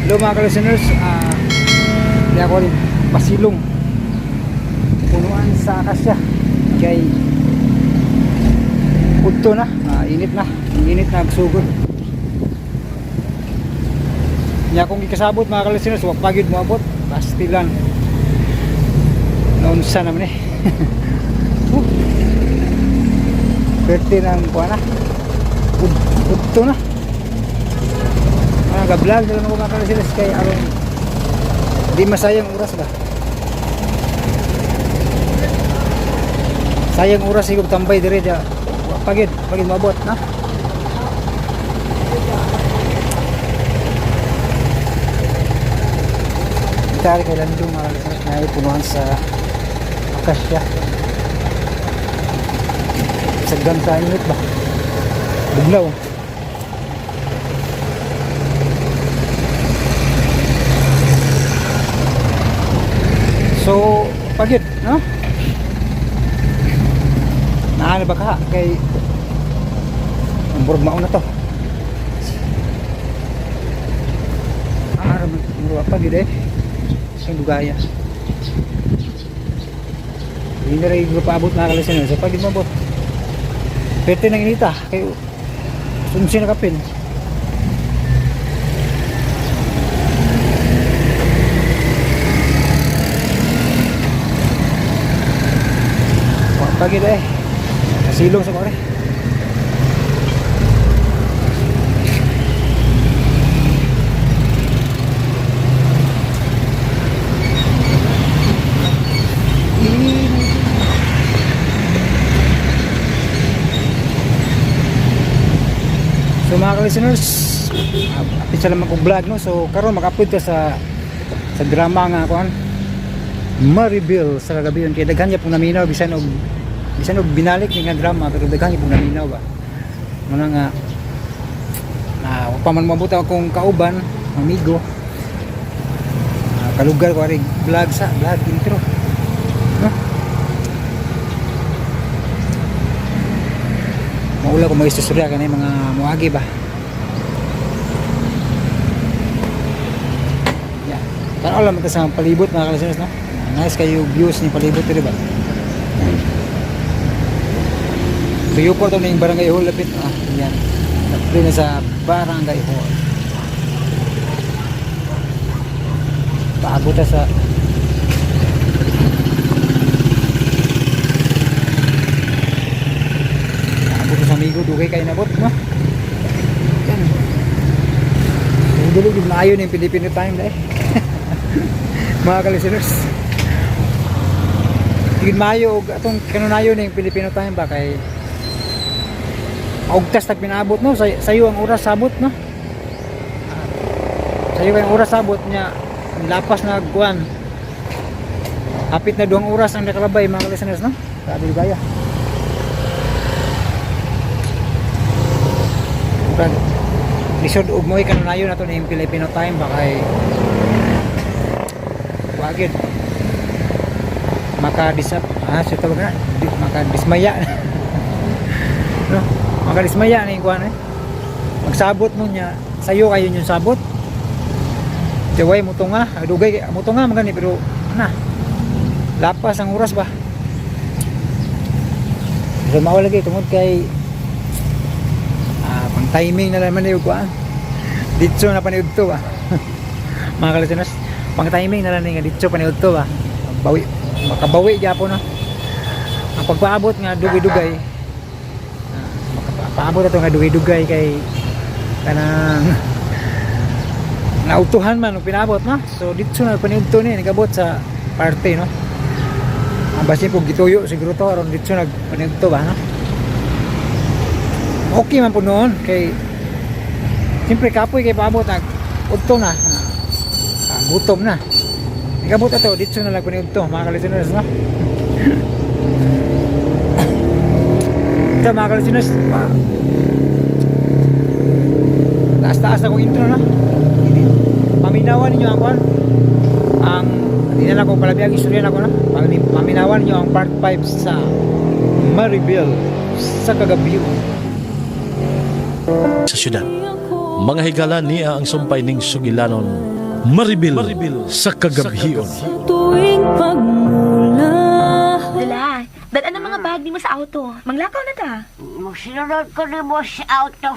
Hello, mga ka-listeners, di ako rin pasilong punuan sa akasya kay udto na, init na, init na sugod. Nya akong gikasabot, mga ka-listeners, wa pa gyud moabot, pastilan. Naunsa naman eh. Pwerte ng kuha na. Udto na. Ga-vlog na lang ako, mga ka-listeners, kay aron di masayang oras ba. Sayang oras igog tambay dire ja. Wa pagid, pagid maabot na. Itari kay Landong, mga ka-listeners, na punuan sa akasya. Sagdan sa init ba? Bugnaw. So, pagit, no? Naano ba ka? Kay ang burg mauna to. Ah, murag pagit eh. Sa dugaya. Hindi na rin paabot, mga ka-listener. So, pagit mabot. Pwede nang inita. Kay sunsi na kapin. Wa pagit eh. Kasilong sa kore. So mga ka-listeners, apit sa lamang kong vlog, no. So karon maka-upload ka sa drama nga kuan Maribel sa kagabi yun kay daghan niya pong naminaw bisan og binalik ni nga drama, pero daghan niya pong naminaw ba. Muna nga na wa pa man mabuta akong kauban, amigo. Kalugar ko ari vlog sa vlog intro. No? Maula ko mag-istorya kanay mga muagi ba. Yeah. Tanaw lang ta sa palibot, mga ka-listeners, no. Nice kayo views ni palibot diri ba. Tuyo po ito yung barangay hall lapit. Ah, yan. Lapit na sa barangay hall. Paabot ta sa Paabot ta sa amigo, dugay kayo nabot, no? Yan. Dili gid maayo ning Filipino time dai. Mga ka-listeners. Di gid maayo og atong kanunayon ning Filipino time ba kay augtas tag pinaabot, no, sayo ang oras sabot, no, sayo kay ang oras sabot niya, ang lapas na kuan, hapit na 2 oras ang nakalabay, mga listeners, no. Grabe gaya. Murag lisod og mo'y kanunayon nato ning Filipino time ba kay wagid makadisap ah sa tawag na makadismaya, no, makadismaya na yung kuan eh, magsabot mo niya sayo kayo yung sabot. Diway mo tunga, dugay mo tunga man gani, pero na lapas ang oras ba. So mao lagi tungod kay pang timing na naman yung kuan ditso na paniud to ba, mga ka-listeners, pang timing na lang ni nga ditso paniud to ba, bawi makabawi gyapon, no, ang pagpaabot nga dugay-dugay, makapaabot ato nga dugay-dugay kay kanang nautuhan man og pinaabot, no. So ditso na paniudto ni nagabot sa parte, no. Ang basin po gituyo siguro to aron ditso nagpaniudto ba, no. Okay man po noon kay siyempre kapoy kay paabot nag udto na, gutom na, nagabot ato ditso na lang paniudto, mga ka-listeners, no. Ito, mga ka-listeners, taas-taas akong intro, no. Paminawan ninyo ang kwan ang hindi na lang ko palabi ang istorya na ko, no. Paminawan ninyo ang part 5 sa Maribel sa Kagabion. Sa syudad. Mga higala niya ang sumpay ning sugilanon. Maribil, Maribil sa kagabhion. Tuwing pagmula. Lola, dad-an ang mga bag nimo sa auto. Manglakaw na ta. Musunod ko ni mo sa auto.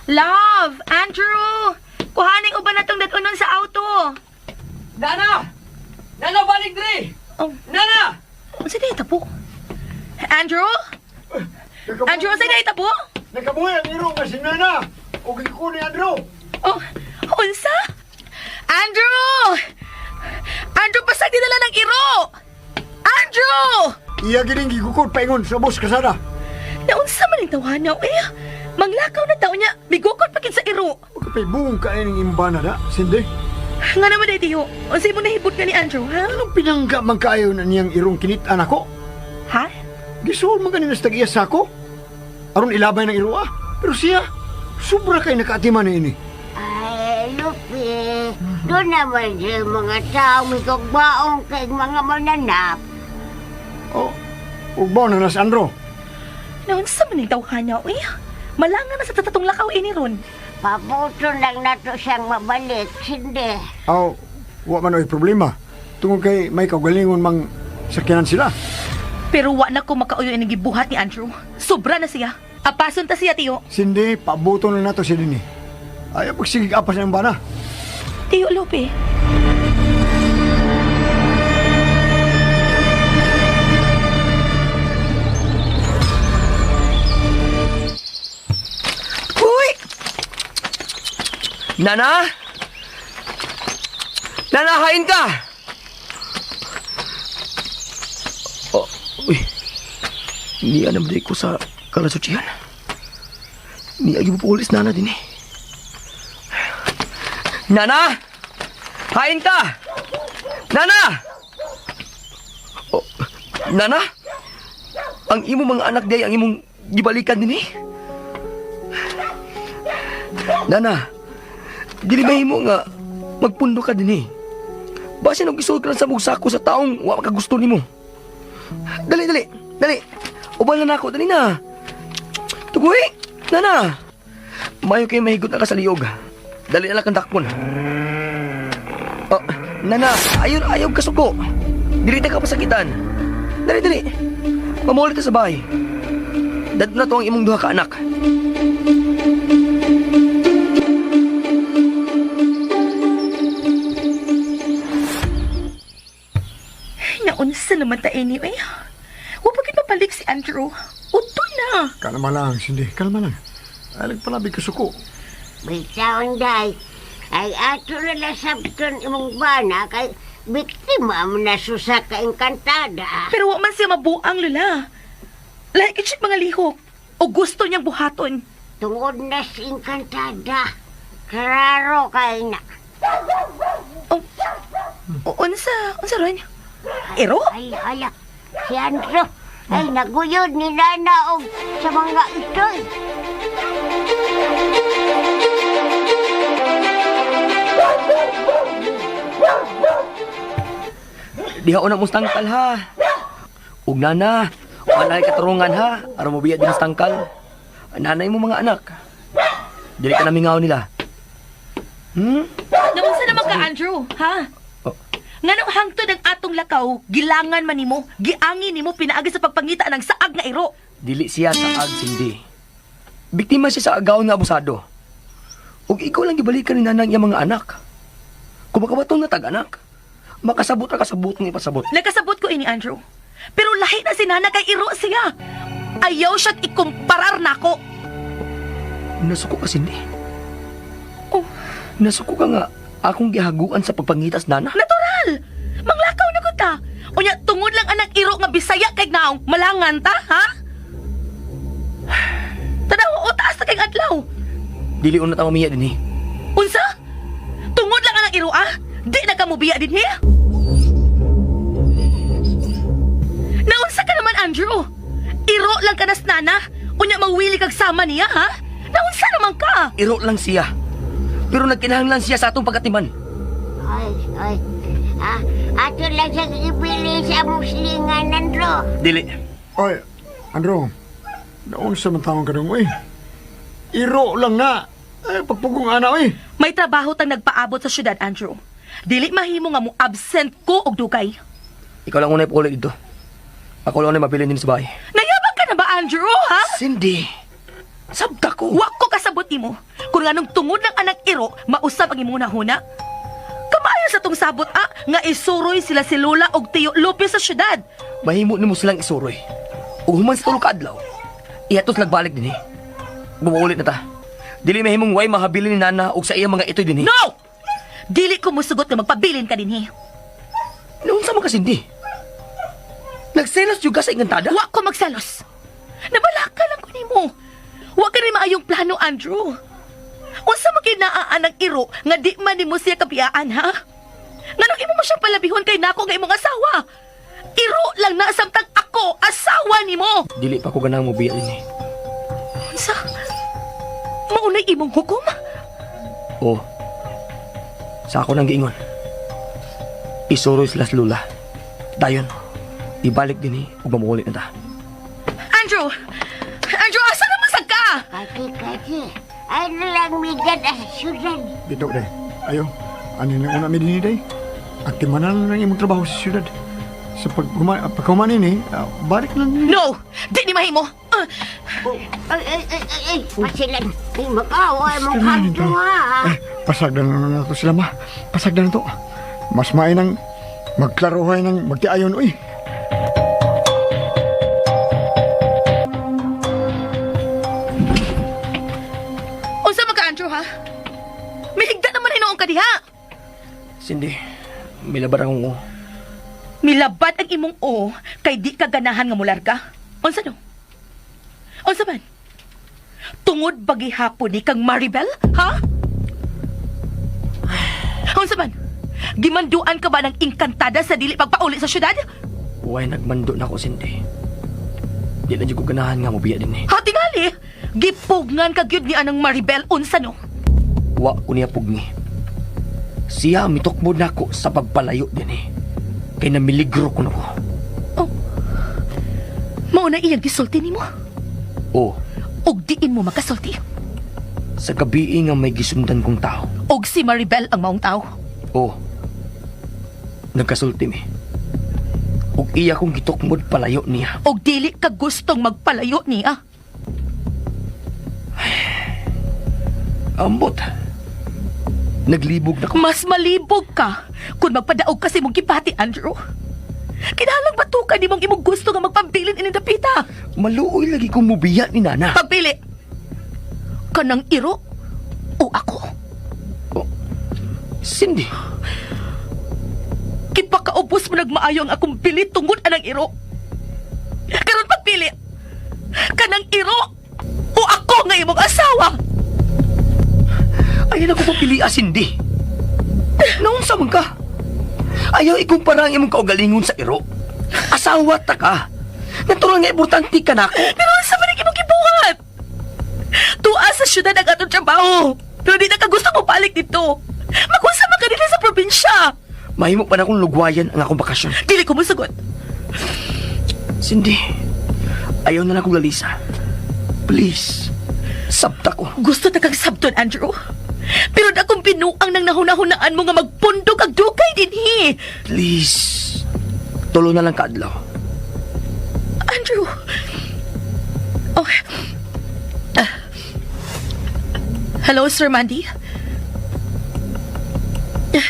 Love! Andrew! Kuhaning uban na tong dad-unon sa auto. Nana! Nana, balik dre! Oh, Nana! unsa day tapo? Andrew? Andrew, unsa day tapo? Nakabuhi ang iro nga si Nana! O gikuha ni Andrew! Oh, unsa? Andrew! Andrew, basta dinala ng iro! Andrew! Iya gining gigukod paingon sa bus kasada. Naunsa man ang tawana, eh? Manglakaw na tao niya, bigukod pa kin sa iro. Kapay buong kain ng imbana na, Cindy. Nga naman day, tiyo. Unsay mo nahibot ka ni Andrew, ha? Anong pinangga man kaayo na niyang irong kinit-an ako? Ha? Gisuol man ganina sa tag-iya sa ako. Aron ilabay ng iro ah. Pero siya, sobra kay nakaatiman na ini. Ay, Lupi. Doon naman siya mga tao may kagbaong kay mga mananap. Oh, ugbaw na nas Andrew. Naunsa man ang tawhana, eh? Malanga na sa tatatong lakaw ini ron. Pabuto lang nato siyang mabalik, hindi. Aw, wa man oy problema. Tungod kay may kaugalingon mang sakyanan sila. Pero wa na ko makauyo ini gibuhat ni Andrew. Sobra na siya. Apason ta siya, tiyo. Cindy, pabuto na nato siya dinhi. Ayaw pagsigig apas ng bana. Tiyo Lope. Uy! Nana? Nana, hain ka! Oh, uy. Niya naman ko sa kalasutsihan. Niya pupulis nana din eh. Nana! Hain ka! Nana! Oh, Nana? Ang imong mga anak day ang imong gibalikan din eh. Nana, dili mahimo nga magpundo ka din eh. Basin og isuod ka lang sa bugsako sa taong wa makagusto nimo. Dali, dali, dali. Uban na nako, dali na. Tugoy, Nana. Mayo kay mahigot na ka sa liyog. Dali na lang kang dakpon. Oh, Nana, ayon ayaw kasuko. Dili ta ka pasakitan. Dali, dali. Mamulit ta sa bahay. Dadto na to ang imong duha ka anak. Naunsa naman ta ini, eh? Wa pa gid mapalik si Andrew. Utoy na. Kalma lang, Cindy. Kalma lang. Ay, nagpalabi ka suko. Bitaon day. Ay ato na lasabton imong bana kay biktima mo na susa ka engkantada. Pero wa man siya mabuang, Lola. Lahi gid siya mga lihok. O gusto niyang buhaton. Tungod na sa engkantada. Klaro kay na. Oh, unsa, unsa ron? Iro? Ay, hala. Si Andrew. Ay, naguyod ni Nana og sa mga itoy. Diha una mong tangkal ha. Ug nana, walay katurungan ha. Aron mo biya din sa tangkal. Nanay mo mga anak. Dili ka namingaw nila. Naunsa naman ka, Andrew, ha? Oh. Nganong hangtod ang atong lakaw, gilangan man nimo, giangin nimo pinaagi sa pagpangita ng saag nga iro. Dili siya sa ag sindi. Biktima siya sa agaw nga abusado. Ug ikaw lang gibalikan ni nanang iyang mga anak. Kung makabatong na tag-anak, makasabot ra kasabot ng ipasabot. Nakasabot ko ini, Andrew. Pero lahi na si Nana kay iro siya. Ayaw siya't ikumparar nako. Nasuko ka sindi. Oh, Nasuko ka nga akong gihaguan sa pagpangitas nana. natural! Manglakaw na ko ta. Unya, tungod lang anang iro nga Bisaya kay naong, malangan ta, ha? Tanaw, o taas na kay adlaw. Dili una ta mamiya dinhi. Unsa? Tungod lang anang iro, ah? Di na ka mubiya din, he? Naunsa ka naman, Andrew? Iro lang ka nas nana. Unya mawili kag sama niya, ha? Naunsa naman ka? Iro lang siya. Pero nagkinahanglan siya sa atong pagkatiman. Ay, ay. Ah, ato lang siyang ibili sa among silingan, Andrew. Dili. Oy, Andrew, naon sa man taong kadung, uy. Iro lang na. Ay, pagpugong ana oy. May trabaho tang nagpaabot sa syudad, Andrew. Dili mahimo nga mo absent ko og dugay. Ikaw lang unay puli dito. Ako lang unay mapilin din sa bahay. Nayabang ka na ba, Andrew, ha? Cindy, sabta ko. Wa ko kasabot nimo. Kung anong tungod ng anak iro, mausap ang imong nahuna. Kamayo sa tong sabot ah, nga isuroy sila si Lola og Tiyo Lupe sa syudad. Mahimo nimo silang isuroy. Ug human sa tulo ka adlaw, ihatos lagbalik dinhi. Gumuulit na ta. Dili mahimong way mahabilin ni Nana og sa iya mga itoy dinhi. No! Dili ko musugot nga magpabilin ka dinhi. Naunsa man ka, Cindy? Nagselos jud ka sa engkantada? Wa ko magselos. Nabalaka lang ko nimo. Wa ka rin maayong plano, Andrew. Unsa man kay naa ang iro nga di man nimo siya kapiyaan, ha? Nganong imo mo siyang palabihon kay nako nga imong asawa? Iro lang na samtang ako asawa nimo. Dili pa ko ganang mobiya dinhi. Unsa? Maunay imong hukom? Oo. Sa ako nang giingon. Isuroy sila sa lula. Dayon, ibalik dinhi ug mamuulit na ta. Andrew! Andrew, asa na masag ka? Kati, kati. Ay na lang migan sa syudad. Dito day. Ayo. Ano na una mi dinhi day? At timanan lang imong trabaho sa syudad. Sa paghuman ini, balik lang dinhi. No! Di ni mahimo! Ah, Ay, ay, ay, ay, ay, pasilan. Ay, mag-away mong kanto ha. Eh, pasagdan na na to sila ma. Pasagdan na to. Mas mainang magklarohay ng magtiayon uy. Unsa man ka, Andrew, ha? Mihigda naman hinuon ka diha. Cindy, milabar akong o. Milabad ang imong o kay di ka ganahan nga mular ka. Unsa no? Unsa man? Tungod ba gihapon ni kang Maribel, ha? Unsa man? Gimanduan ka ba ng engkantada sa dili pagpauli sa syudad? Way nagmando na ako, Cindy. Di na jud ko ganahan nga mobiya dinhi. Ha, tingali? Gipugngan ka gyud ni anang Maribel, unsa no? Wa ko niya pugni. Siya ang mitukmod nako sa pagpalayo dinhi. Kay namiligro ko na ko. Oh. Mao na iyang gisulti nimo. O, Og diin mo makasulti. sa gabi nga may gisundan kong tao. Og si Maribel ang maong tao. O, nagkasulti mi. Ug iya kong gitukmod palayo niya. Og dili ka gustong magpalayo niya. Ambot. Naglibog na ko. Mas malibog ka kung magpadaog ka sa imong gibati, Andrew. Kinahanglang batukan nimong imong gusto nga magpabilin ining dapita. Maluoy lagi kong mubiya ni Nana. Pagpili. Kanang iro o ako. Cindy, Gipakaubos mo nagmaayo ang akong bili tungod anang iro. Karon pagpili. Kanang iro o ako nga imong asawa. ayaw na ko papilia, Cindy. Naunsa man ka? Ayaw ikumpara ang imong kaugalingon sa iro. Asawa ta ka. Natural nga importante ka nako. Pero unsa man ang imong gibuhat? Tuwa sa syudad ang atong trabaho. Pero di na ka gusto mo balik dito. Magunsa man ka dinhi sa probinsya. Mahimo pa na akong lugwayan ang akong bakasyon. Dili ko mosugot. Cindy, ayaw na lang akong lalisa. Please, sabta ko. Gusto ta kang sabton, Andrew. Pero na akong binuang nang nahuna-hunaan mo nga magpundok ang dugay dinhi. Please, tulo na lang kaadlaw. Andrew. Oh. Ah. Hello, Sir Mandy. Ah.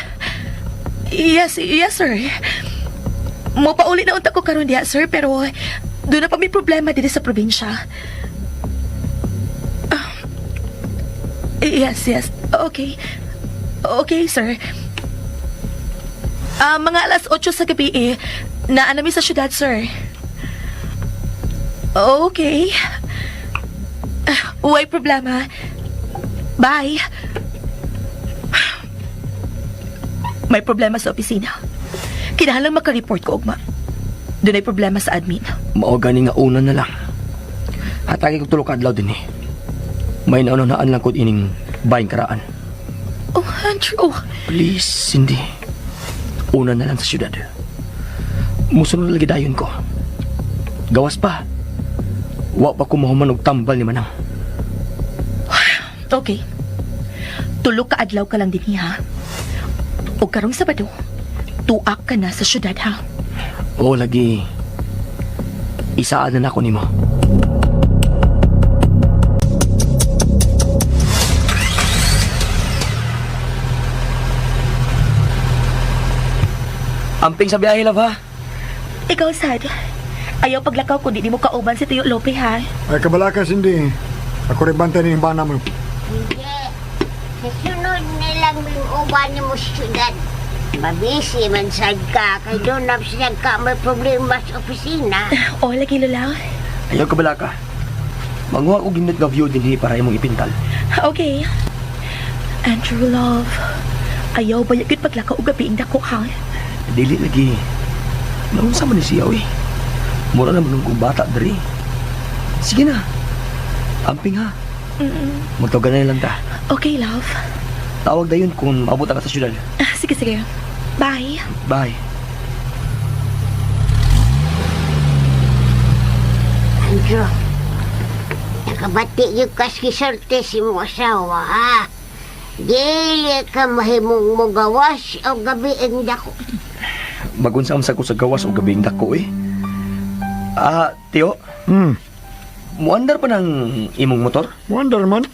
Yes, yes, sir. Mo pauli na unta ko karon diha, sir, pero doon na pa may problema dito sa probinsya. Ah. Yes, yes. Okay. Okay, sir. Ah, mga alas 8 sa gabi eh, naanami sa syudad, sir. Okay. Ah, way problema. Bye. May problema sa opisina. Kinahanglang makareport ko, Ugma. Doon ay problema sa admin. Mao gani nga una na lang. Hatagi ko tulo ka adlaw din eh. May naunanaan lang ko ining baying karaan. Oh, Andrew. Please, Cindy. Una na lang sa syudad. Musunod lagi dayon ko. Gawas pa. Wa pa ko mahuman og tambal ni Manang. Okay. Tulo ka adlaw ka lang dinhi ha. O karong Sabado, tuak ka na sa syudad ha. Oo, lagi. Isaan na nako nimo. Amping sa biyahe, love, ha? Ikaw, sad. Ayaw paglakaw kung di mo kauban si Tiyo Lope ha. Ay, kabalaka, Cindy. Ako rin bantay ni bana mo. Hindi. Sa sunod nilang uban ni mo syudad. Mabisi man sad ka, kay doon na siya ka may problema sa opisina. O, lagi Lola. Ayaw ka balaka. Manguha ko gindot nga view dinhi para imong ipintal. Okay. Andrew, love. Ayaw ba yun paglakaw og gabi ang dako ha? Dili lagi. Naunsa man ni siya, uy. Mura naman nung kong bata diri. Sige na. Amping ha. Magtawagan na lang ta. Okay, love. Tawag dayon kung maabot ka sa syudad. Ah, sige, sige. Bye. Bye. Andrew, nakabati yung kaskisorte si mo asawa, ha? Dili ka mahimong mugawas o gabi ang dako. Magunsam sa ko sa gawas o gabing dako eh. Ah, Tio, muandar pa ng imong motor? Wonder man.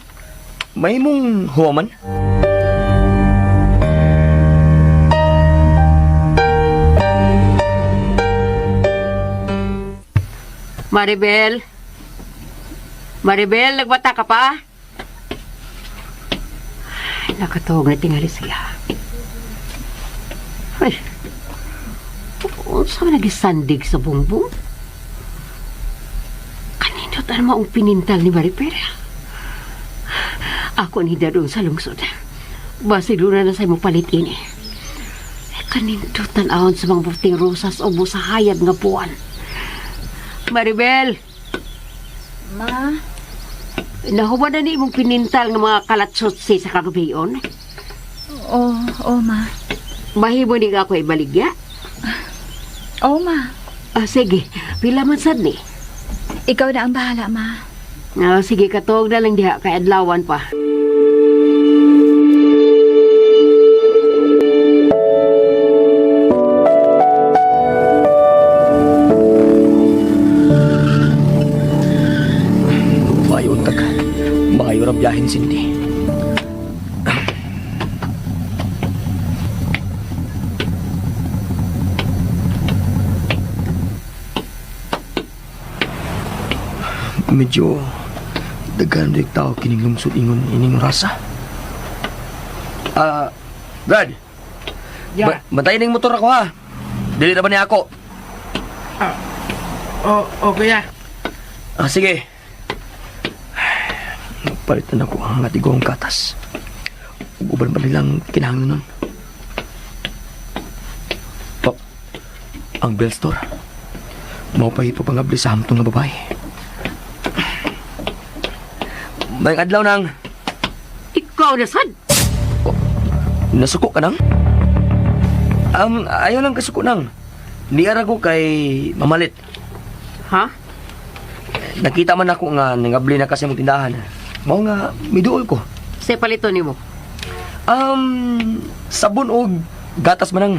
May imong huwaman? Maribel? Maribel, nagbata ka pa? Ay, nakatuhog na tingali siya. Ay, unsa man nagisandig sa bungbong? Kanino tan maong pinintal ni Maribel? Ako ni dadong sa lungsod. Basi doon na sa imo palit ini. Kaninto tan-awon sa mga buting rosas o sa hayag nga buwan. Maribel! Ma? Nahuman na ni imong pinintal nga mga kalatsotsi sa kagabion. Oo, oh, ma. Mahimo ni nga ako ibaligya. Oo, ma. Ah, sige, pila man sad ni. Ikaw na ang bahala, ma. Ah, sige, katuog na lang diha kay adlawan pa. Maayo untag. Maayo ra biyahe ni Cindy. Medyo daghan rin tao kining lungsod ingon ining rasa. Ah, Brad. Yeah. Ba bantayan ning motor ako ha. Dili na ba niya ako? Oh, oh, kuya. Ah, sige. Palitan ako ang atigong katas. Ug uban pa nilang kinahanglan nun. Pa, ang bell store. Mao pa ito pangabli sa hamtong nga babae. May adlaw nang Ikaw na sad. nasuko ka nang? Ayaw lang kasuko nang. Niara ko kay mamalit. Ha? Nakita man ako nga nangabli na kasi mong tindahan. Mao nga miduol ko. Sa palito nimo. Sabon og gatas manang.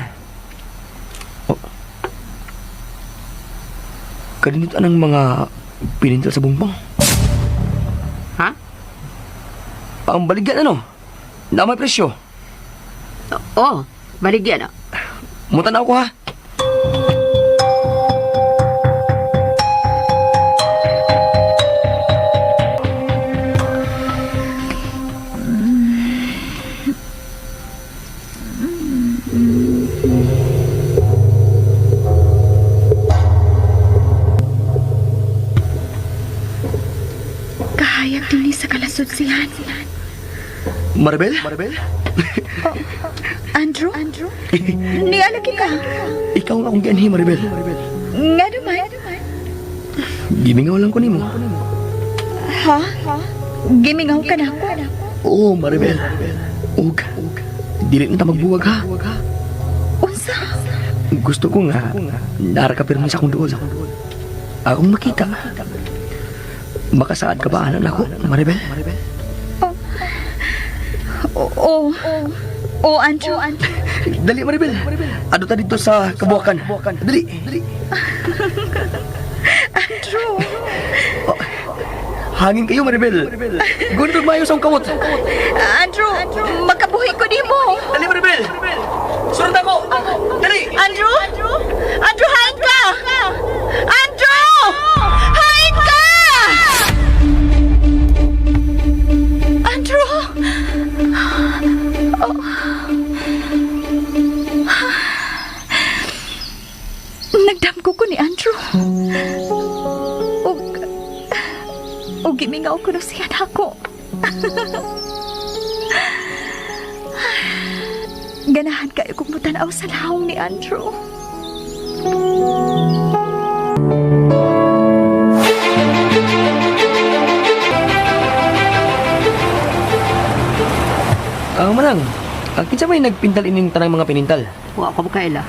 Oh. Kanindot anang mga pinintal sa bumbong. Ha? Ang baligyan ano? Na may presyo. Oh, baligya na. Mutan ako ha. Kahayag din ni sa kalasudsihan. Maribel? Maribel? Andrew? Andrew? Nialagi ka. Ikaw ang akong gianhi, Maribel. Nga naman. Gimingaw lang ko nimo. Ha? Gimingaw ka na ako. Oo, Maribel. Ug, dili na ta magbuwag ha. Unsa? Gusto ko nga, nara ka pirmi sa akong duol. Akong makita. Makasaad ka ba, anak nako, Maribel? Oo. Oo, Andrew. Dali, Maribel. Ado ta dito sa Kabuwakan. Dali. Dali. Andrew. Hangin kayo, Maribel. Gundog mayo sa akong kamot. Andrew, makabuhi ko nimo. Dali, Maribel. Sunod ako. Dali. Andrew? Andrew, hain ka! Andrew! Hain ka! Andrew! Oh. Nagdamgo ko ni Andrew. Ug... Ug gimingaw ko na siya nako. Ganahan kayo kong mutanaw sa lahong ni Andrew. Ah, manang. Kinsa may nagpintal ining tanang mga pinintal? Wa ko makaila.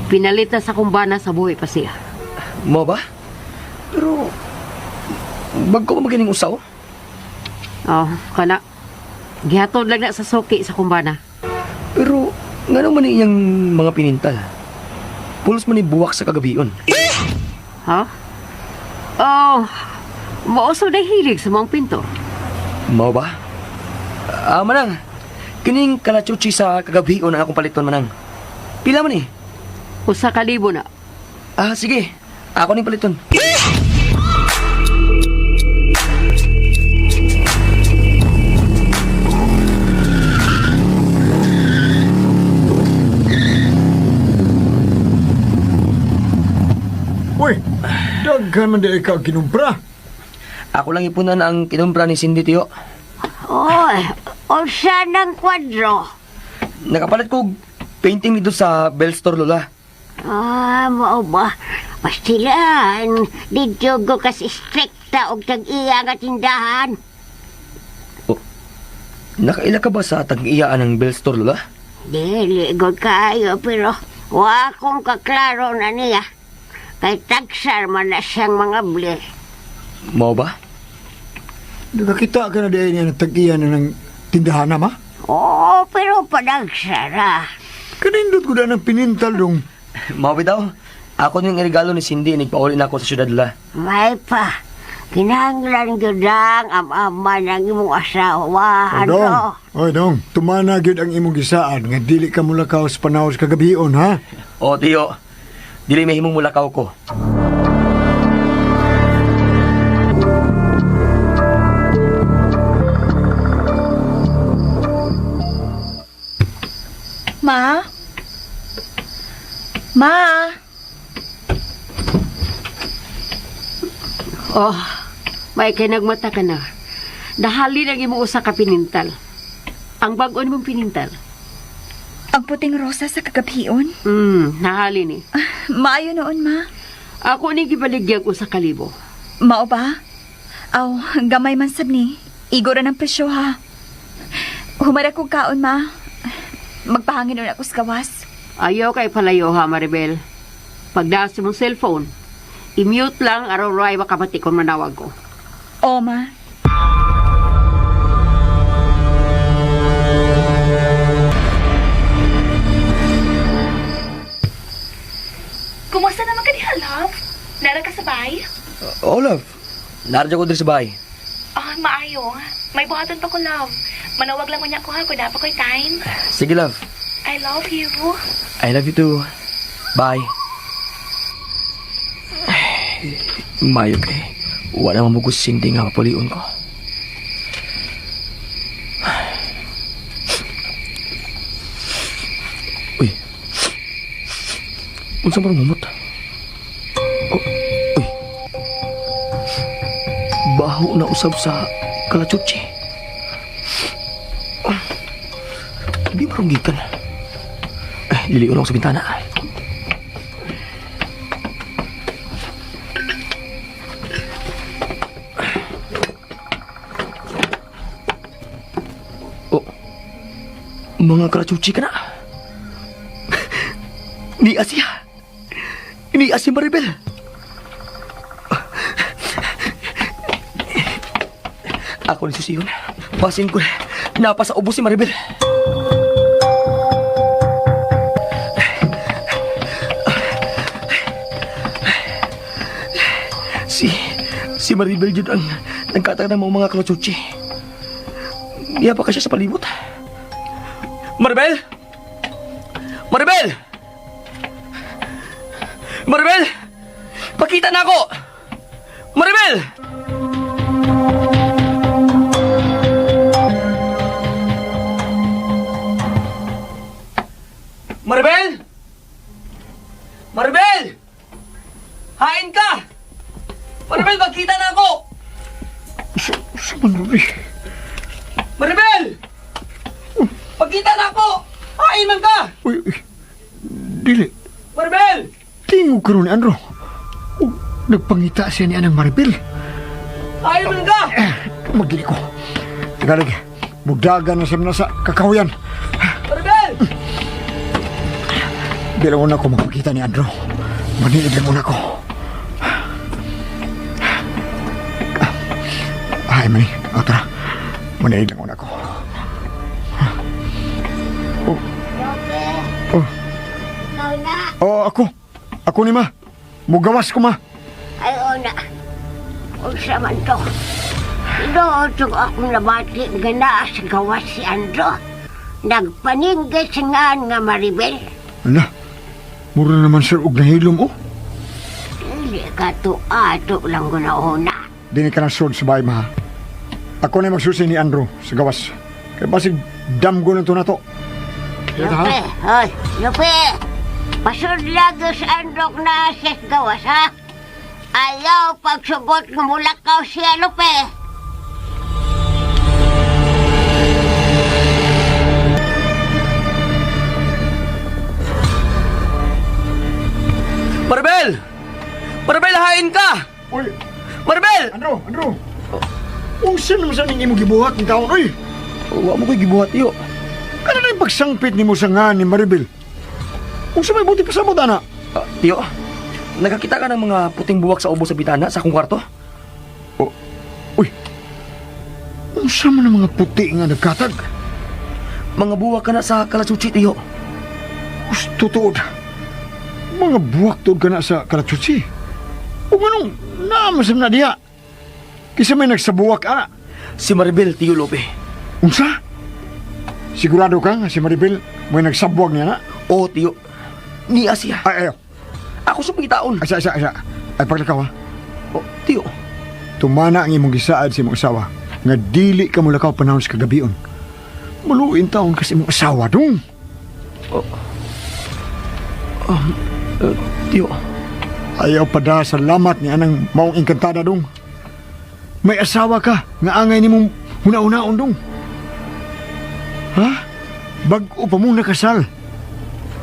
Pinalit na sa kumbana sa buhi pa siya. Mo ba? Pero bago pa magining usaw? Oh, kana. Gihatod lang na sa suki sa kumbana. Pero ngano man iyang mga pinintal? Pulos man ni buwak sa kagabion. Ha? Oh, mauso na hilig sa mga pintor. Mao ba? Ah, manang. Kining kalachuchi sa kagabion ang akong paliton, manang. Pila man eh? 1,000 na. Ah, sige. Ako ning paliton. Uy, daghan man di ka kinumpra. Ako lang ipunan ang kinumpra ni Cindy Tiyo. Oy, unsa ng kwadro? Nakapalit ko og painting dito sa Bell Store, Lola. Ah, mao ba? Pastilan, didyo ko kasi strikta og tag-iya nga tindahan. Nakaila ka ba sa tag-iyaan ng Bell Store, Lola? Dili gud kaayo pero wa akong kaklaro na niya. Kay tagsar man na siyang mga bli. Mao ba? Nakakita ka na di niya ng tag-iya na ng tindahan na, ma? Oo, pero padagsara. Kanindot ko na ng pinintal dong. Mao bitaw. Ako ning regalo ni Cindy nagpauli na ako sa syudad, Lola. May pa. Kinahanglan gyud ang am-ama ng imong asawa. O, dong. Ano? Oy, dong. Tumana gyud ang imong gisaan nga dili ka mulakaw sa panahon sa kagabion, ha? O, Tiyo. Dili mahimong mulakaw ko. Ma? Ma? Oh, may kay nagmata ka na. Dahali ang imong usa ka pinintal. Ang bag-o nimong pinintal. Ang puting rosa sa kagabion. Nahali ni. Maayo noon, ma. Ako ni gibaligyag 1,000. Mao ba? Aw, gamay man sab ni. Igora ng presyo, ha. Humara kong kaon, ma. Magpahangin nun ako sa gawas. Ayaw kay palayo ha, Maribel. Pagdaas mong cellphone, i-mute lang aron ray makabati kung manawag ko. O, ma. Kumusta naman ka diha, love? Nara ka sa bay? Oh, love. Naradyo ko diri sa bahay. Ah, maayo. May buhaton pa ko, love. Manawag lang unya ko ha, kung pa ko'y time. Sige, love. I love you. I love you too. Bye. Ay, Mayo kay. Wala mamugos Cindy nga mapulion ko. Uy. Unsa man humot? Oh, uy. Baho na usab sa kalachuchi. Oh, Di marong gikan. Eh, liliun ako sa bintana. Oh, mga kalachuchi ka na. Ni Asia. Ni Asia Maribel. Ako ni Susiyon. Basin ko. Napa sa ubos si Maribel. Si Maribel jud ang nagkatag ng mga kalutsuchi. Iya pa ka siya sa palibot. Maribel! Maribel! Maribel! Pakita na ako! Maribel! Maribel! Maribel! Hain ka! Maribel, magkita na ako! Sa man ron, eh. Maribel! Magkita na ako! Hain man ka! Uy, uy. Dili. Maribel! Tingog karon ni Andro. Oh, nagpangita siya ni Anang Maribel. Hain man ka! Eh, magdili ko. Tagalog, mudagan na siya na sa kakahuyan. Maribel! Di lang una ko makakita ni Andro. Maniid lang una ko. Ay, mani. O, tara. Maniid lang una ko. Oh. Oh. Ikaw na. Oh, ako. Ako ni ma. Mugawas ko ma. Ay, una. Unsa man to. Doon akong nabati nga naa sa gawas si Andro. Nagpaninggit sa ngaan nga Maribel. Ala. Mura naman sir og nahilom oh. Dili ka to ato lang ko na una. Dini ka na sud sa bahay ma. Ako na magsusi ni Andro sa gawas. Kay basig damgo na to na to. Lupe, hoy, Lupe. Pasudlag sa Andro na siya sa gawas, ha? Ayaw pagsugot ng mulakaw siya, Lupe. Maribel! Maribel, hain ka! Uy, Maribel! Andro, Andro. Unsa naman sa ning imong gibuhat ni taon oy? Wa mo ko'y gibuhat iyo. Kana na yung pagsangpit nimo sa nga ni Maribel. Unsa may buti pasabot ana? Ah, tiyo, nagkakita ka ng mga puting buwak sa ubo sa bitana sa akong kwarto? Oh, uy. Unsa man ang mga puti nga nagkatag? Mga buwak ka na sa kalasuchi, tiyo. Gusto tuod. Mga buwak tuod ka na sa Kalatsuchi. O anong naamasam na diha? Kisa may nagsabuwak ana. Si Maribel, Tiyo Lope. Unsa? Sigurado ka nga si Maribel may nagsabuwag niya na? Oo, tiyo. Niya siya. Ay, ayo. Ako sa pangitaon. Asa, asa, asa. Ay, paglakaw ha. Oh, tiyo. Tumana ang imong gisaad sa imong asawa nga dili ka mulakaw panahon sa kagabion. Maluin taon kasi imong asawa dong. Tiyo. Ayaw pa da salamat ni anang maong engkantada dong. May asawa ka nga angay nimong huna-hunaon dong. Ha? Bag-o pa mong nakasal.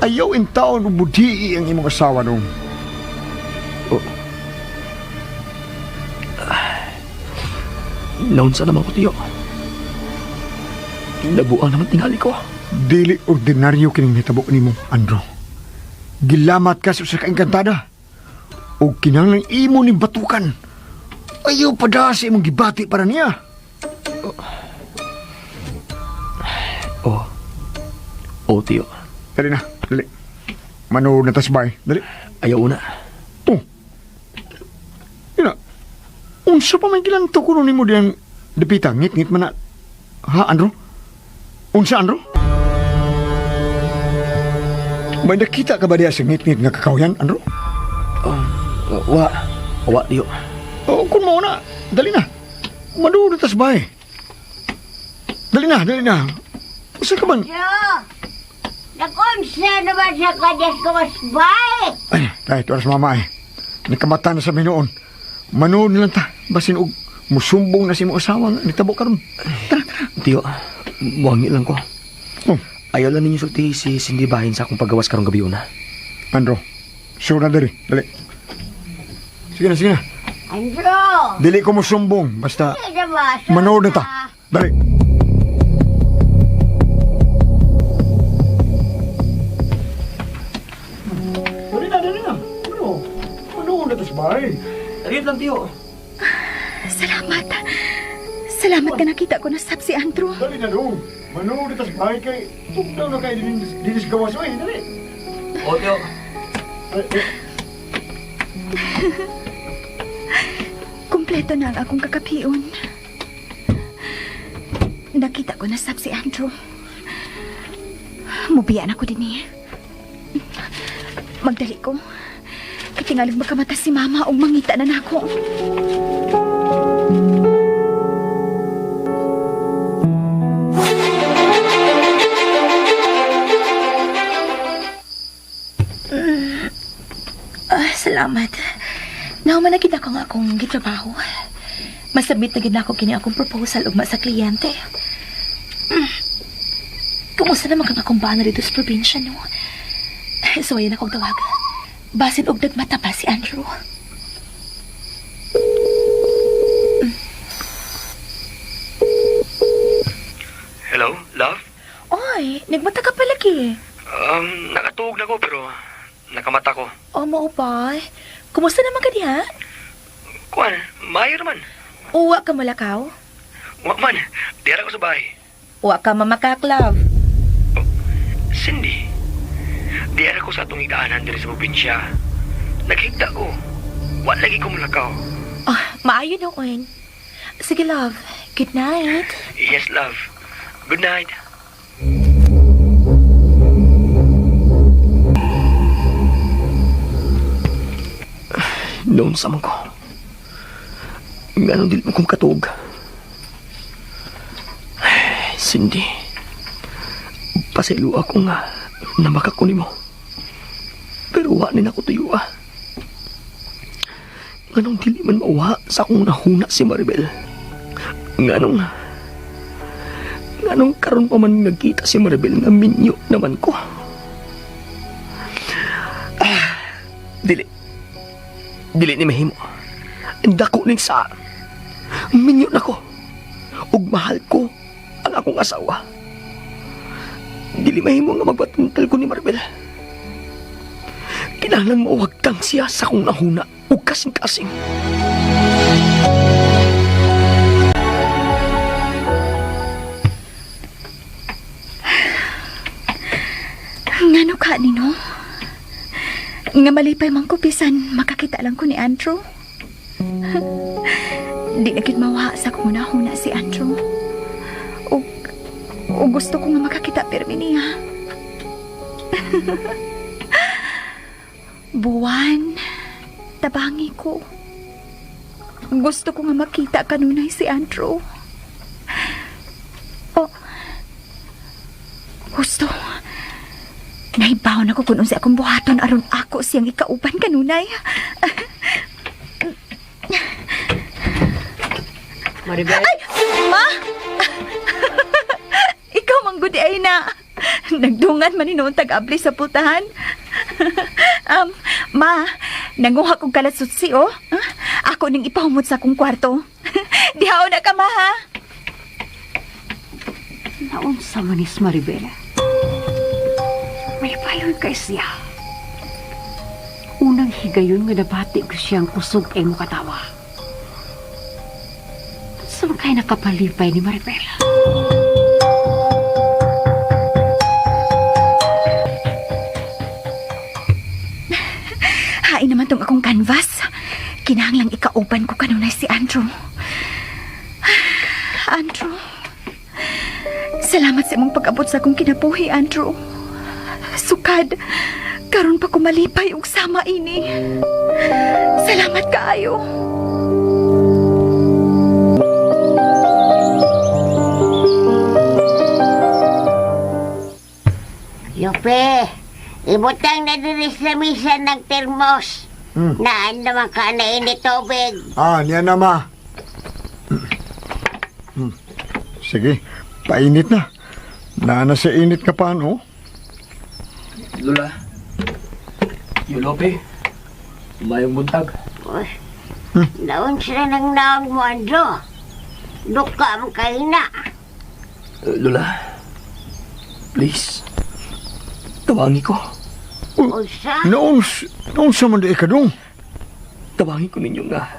Ayaw in taon ug budhii ang imong asawa dong. Naunsa naman ko, tiyo. Nabuang naman tingali ko. Dili ordinaryo kining nitabo nimo, Andro. Gilamat ka sa usa ka engkantada. O kinahanglan imo ni batukan. Ayaw pa da sa imong gibati para niya. Oh. Oh, tiyo. Dali na, dali. Manood na tas bay. Dali. Ayaw na. Oh. Ina. Unsa pa may gilanto kuno nimo diyang dipita ngit-ngit man na. Ha, Andro? Unsa, Andro? May nakita ka ba diya sa ngit-ngit nga kakawyan, Andro? Wa. Wa, tiyo. Oh, kung mao na, dali na. Manood na tas bay. Dali na, dali na. Unsa ka man? Andro! Nakunsa naman sa kanyas gawas bay. Ay, dahil tuwas mama ay. Nakamata na sa minuon. Manood na lang ta. Basin og musumbong na si mo asawa nga nitabo karon. Tara, tara. Tiyo, muhangi lang ko. Oh, Ayaw lang ninyo sulti si Cindy Bahin sa akong paggawas karong gabi una. Andro, sure na diri. Dali. Sige na, sige na. Andro! Dili ko musumbong. Basta Di na ba? manood na ta. Dali. Dali na, dali na. Ano? Manood na ta sa bahay. Dali lang, tiyo. Salamat. Salamat ka nakita ko na sab si Andrew. Dali na dong. Manood ito sa bahay kay tugnaw na kay dinis gawas oy, dali. O, Teo. Ay, ay, Kumpleto na ang akong kakapion. Nakita ko na sab si Andrew. Mubiya na ko din eh. Magdali ko. Katingalig makamata si mama o mangita na nako. Ah, salamat. Nahuman na gid ako nga akong gitrabaho. Masubmit na gid nako kini akong proposal ugma sa kliyente. Kumusta naman kang akong bana dito sa probinsya, no? So, ayan akong tawag. Basin og nagmata pa si Andrew. Hello, love? Oy, nagmata ka pala, ki. Nakatuog na ko pero nakamata ko. O, mao pa. Kumusta naman ka diha? Kuan, maayo naman. Uwa ka malakaw? Wa man, diara ko sa bahay. Uwa ka mamakak, love. Cindy, diara ko sa atong idaanan diri sa probinsya. Naghigda ko. Wa lagi ko mulakaw. Ah, maayo noon. Sige, love. Good night. Yes, love. Good night. Noon sa man ko. Ganun dili mo kong katuog. Cindy, pasaylo ako nga na makakuni mo. Pero wa ni nako tuyo ah. Nganong dili man mauha sa akong nahuna si Maribel. Nganong Nganong karon pa man nagkita si Maribel nga minyo naman ko. Ah, dili. Dili ni mahimo. Ang dako ning sa. Minyo na ko. Ug mahal ko ang akong asawa. Dili mahimo nga magpatuntal ko ni Maribel. Kinahanglan mawagtang siya sa akong nahuna ug kasing-kasing. Ngano ka nino? Nga malipay man ko bisan makakita lang ko ni Andrew. Di na gid mawa sa akong huna si Andrew. O, o gusto ko nga makakita pirmi niya. Buwan, tabangi ko. Gusto ko nga makita kanunay si Andrew. O, gusto. Nahibaw na ko kung unsa akong buhaton aron ako siyang ikauban kanunay. Maribel? Ay, ma! Ikaw man gud ay na. Nagdungan man ni noon tag-abli sa pultahan. Ma, nanguha kog kalasutsi oh. Ako ning ipahumot sa akong kwarto. Dihaon na ka ma ha. Naunsa man is Maribel. May payon kay siya. Unang higayon nga nabati ko siyang kusog ay mukatawa. Sa man kay nakapalipay ni Maribel? Hain naman tong akong canvas. Kinahanglang ikauban ko kanunay si Andrew. Andrew. Salamat sa imong pag-abot sa akong kinabuhi, Andrew. Sukad, karon pa ko malipay og sama ini. Salamat kaayo. Lupe, ibutang na diri sa misa ng termos. Naan naman ka na ini tubig. Ah, niya na ma. Sige, painit na. Naana sa init ka pa, no? Lola. Yulope. Mayong buntag. Uy, Naon sila ng naon mo, Andro. Duka ang kahina. Lola. Please. Tawangi ko. Usa, Noon, noon sa man di ka dong. Tawangi ko ninyo nga.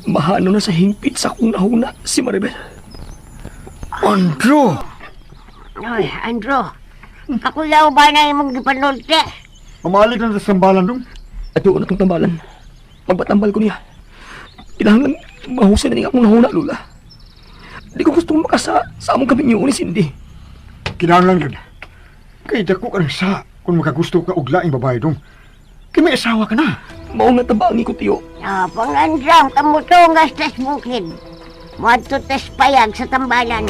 Mahano na sa hingpit sa akong nahuna si Maribel. Andrew! Oy, Andrew. Kakulaw ba na imong gipanulti? Pamalik lang sa tambalan dong. At doon atong tambalan. Magpatambal ko niya. Kinahanglan mahusay na ning akong nahuna, Lula. Di ko gusto makasa sa among kaminyo ni Cindy. Kinahanglan gud. Kay dako ka ng sa kung makagusto ka og laing babae dong. Kay may asawa ka na. Mao nga tabangi ko, tiyo. Ah, pangandram, kamutungas tas bukid. Moadto tas payag sa tambalan.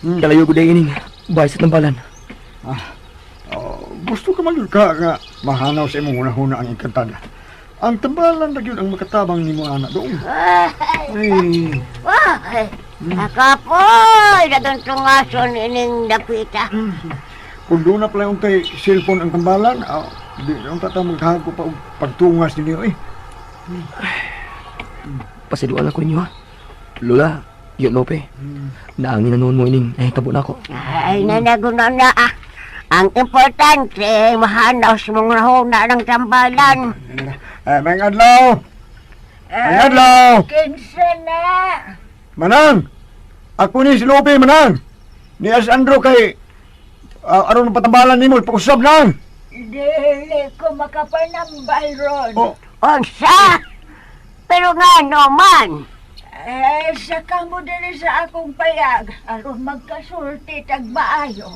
Kalayo ko dahil ining bahay sa tambalan. Gusto ka man gyud ka nga mahanaw sa imong hunahuna ang engkantada. Ang tambalan ra gyud ang makatabang nimo ana dong. Ay, Wah, nakapoy, dagang tungason ining dapita. Kung doon na pala yung kay cellphone ang tambalan, di na unta ta maghago pa og pagtungas ninyo eh. Pasiduan ako ninyo ha. Lola, yun Lope. Naangin na noon mo ining nahitabo na ako. Ay, nanaguna na ah. Ang importante, mahanaw sa mga nahuna ng tambalan. Eh, may adlaw! May adlaw! Kinsa na? Manang! Ako ni si Lope, Manang! Ni As Andro kay aron patambalan nimo pakusab nang. Dili ko makapanambal ron. Oh, Unsa? Pero nga no man. Eh, saka mo dili sa akong payag aron magkasulti tag maayo.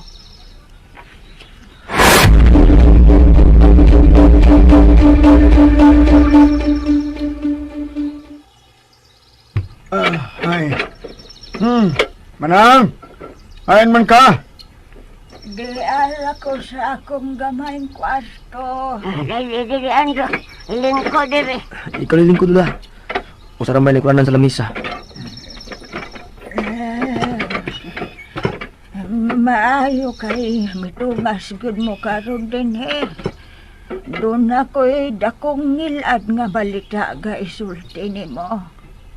Ay. Manang! Ayan man ka! Di ara ko sa akong gamayng kwarto. Dili, dili, Andro. Lingko diri. Ikaw lilingkod, Lola. Usa ra may lingkuranan sa lamisa. Maayo kay mitungas gud mo karon dinhi. Doon ako'y dakong ngilad nga balita ga isulti nimo.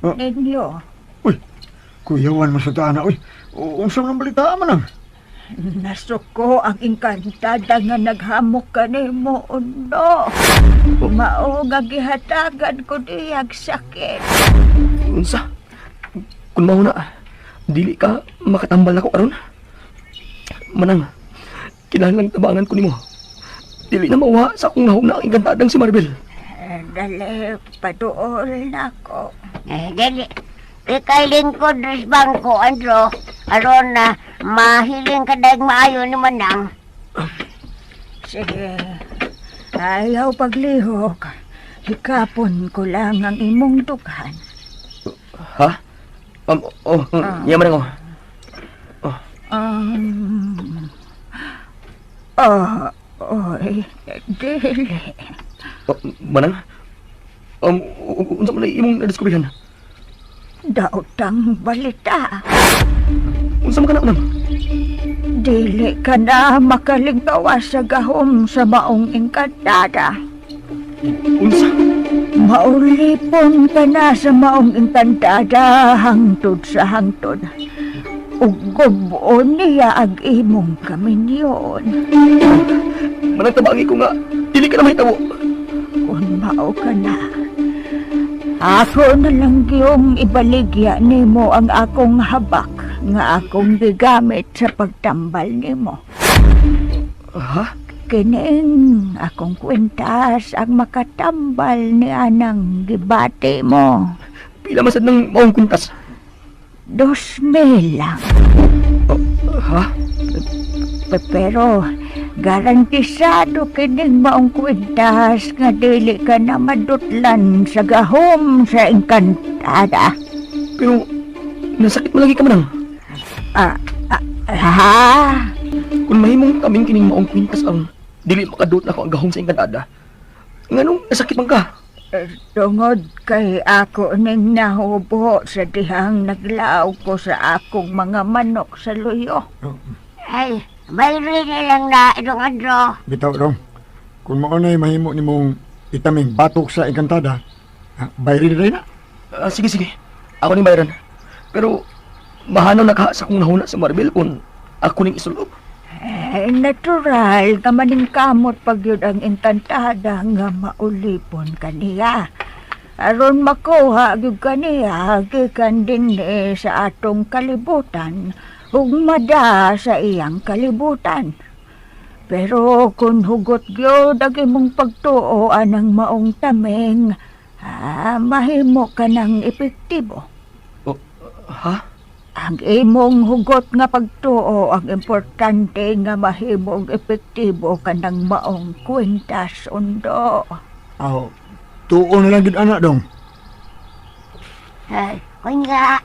Ah. Ninyo. Uy, kuyawan man sa dana, uy. Unsa man ang balita, Manang? Nasuko ang engkantada nga naghamok kanimo undo. Mao nga gihatagan ko diyag sakit. Unsa? Kung mao na, dili ka makatambal ako karon. Manang, kinahanglan tabangan ko nimo. Dili na mauha sa akong nahuna ang engkantadang si Maribel. Eh, dali, paduol na ko. Eh, dili. Ikay lingkod ris bangko, Andro. Aron na mahiling ka dahil maayo ni Manang. Sige, ayaw paglihok. Hikapon ko lang ang imong dughan. Ha? Oh, yaman ako. Oh, oy, dili. Oh, Manang? Unsa man na imong nadiskubrihan? Daotang balita. Unsa man ka na, Manang? Dili ka na makaligtawa sa gahom sa maong engkantada. Unsa? Maulipon ka na sa maong engkantada hangtod sa hangtod. Ug gub-on niya ang imong kaminyon. Manang, tabangi ko nga, dili ka na mahitabo. Kung mao ka na, ako na lang yung ibaligya nimo ang akong habak nga akong gigamit sa pagtambal nimo. Ha? Kining akong kwintas ang makatambal ni anang gibati mo. Pila man sad ng maong kwintas? 2,000 lang. Oh, ha? Pero garantisado kining maong kwintas nga dili ka na madutlan sa gahom sa engkantada. Pero, nasakit mo lagi ka, Manang. Ah, ah, ha? Kung mahimong kaming kining maong kwintas ang dili makadot na ako ang gahom sa engkantada. Nganong nasakit man ka? Tungod kay ako ning nahubo sa dihang naglaw ko sa akong mga manok sa luyo. Ay, bayri na lang na, Dong Andro. Bitaw dong. Kung mao na'y mahimo nimong itaming batok sa engkantada, bayri na na. Ah, sige, sige. Ako ning bayaran. Pero, mahanaw na ka sa akong nahuna sa Maribel kung Ako ning isulob. Eh, natural nga maningkamot pag yun ang encantada nga maulipon kaniya. Aron makuha gyud kaniya gikan dinhi sa atong kalibutan ug mada sa iyang kalibutan. Pero kung hugot gyud ang imong pagtuo anang maong tameng, mahimo ka ng epektibo. Oh, ha? Ang imong hugot nga pagtuo ang importante nga mahimong epektibo kanang maong kwintas, Undo. Aw, tuo na lang gid ana dong. Ay, kunya,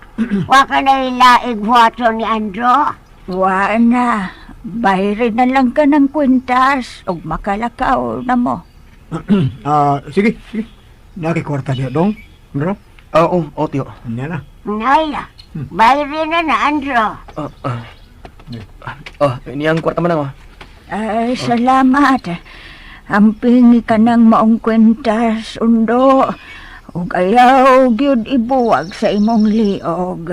wa ka na ilaig buhaton ni Andro. Wa na. Bayri na lang ka ng kwintas ug makalakaw na mo. Sige, sige. Nakikwarta diya dong. Bro, Oo, oh, tiyo. anya na. Nala, bayri na na, Andro. Niyang kwarta man ako. Ay, salamat. Ampingi ka ng maong kwintas, Undo. Ug ayaw gyud ibuwag sa imong liog.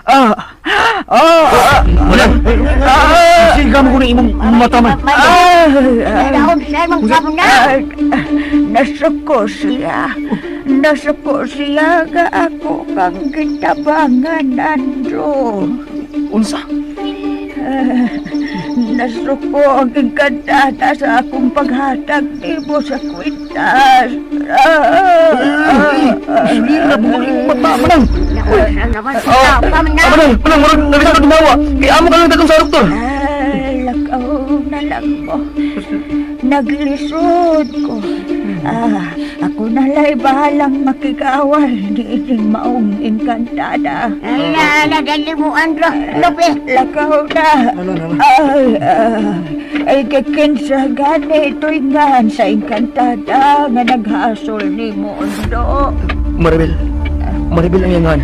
Oh, oh, Manang! Sige mo ko na imong mata man. ay, Daon sa imong kamna. ay, nasuko siya. Nasuko siya nga ako kang kitabangan, Andrew. Unsa? Nasuko ang engkantada sa akong paghatag nimo sa kwintas. Sulir na mo imong mata manang. Naku, naman sa kamna. Manang, manang, murag nabisa ka dumawa. Kay amo ka lang datong sa doktor. Ay, lakaw na lang mo. Naglisod ko. Ako na lay bahalang makikawal ni ining maong engkantada. Ay, na, dali mo, Andro. Lupi. Lakaw na. Ay, ay, kikinsa gani tuingan sa engkantada nga naghasol ni mo, Undo. Maribel. Maribel ang iyangan.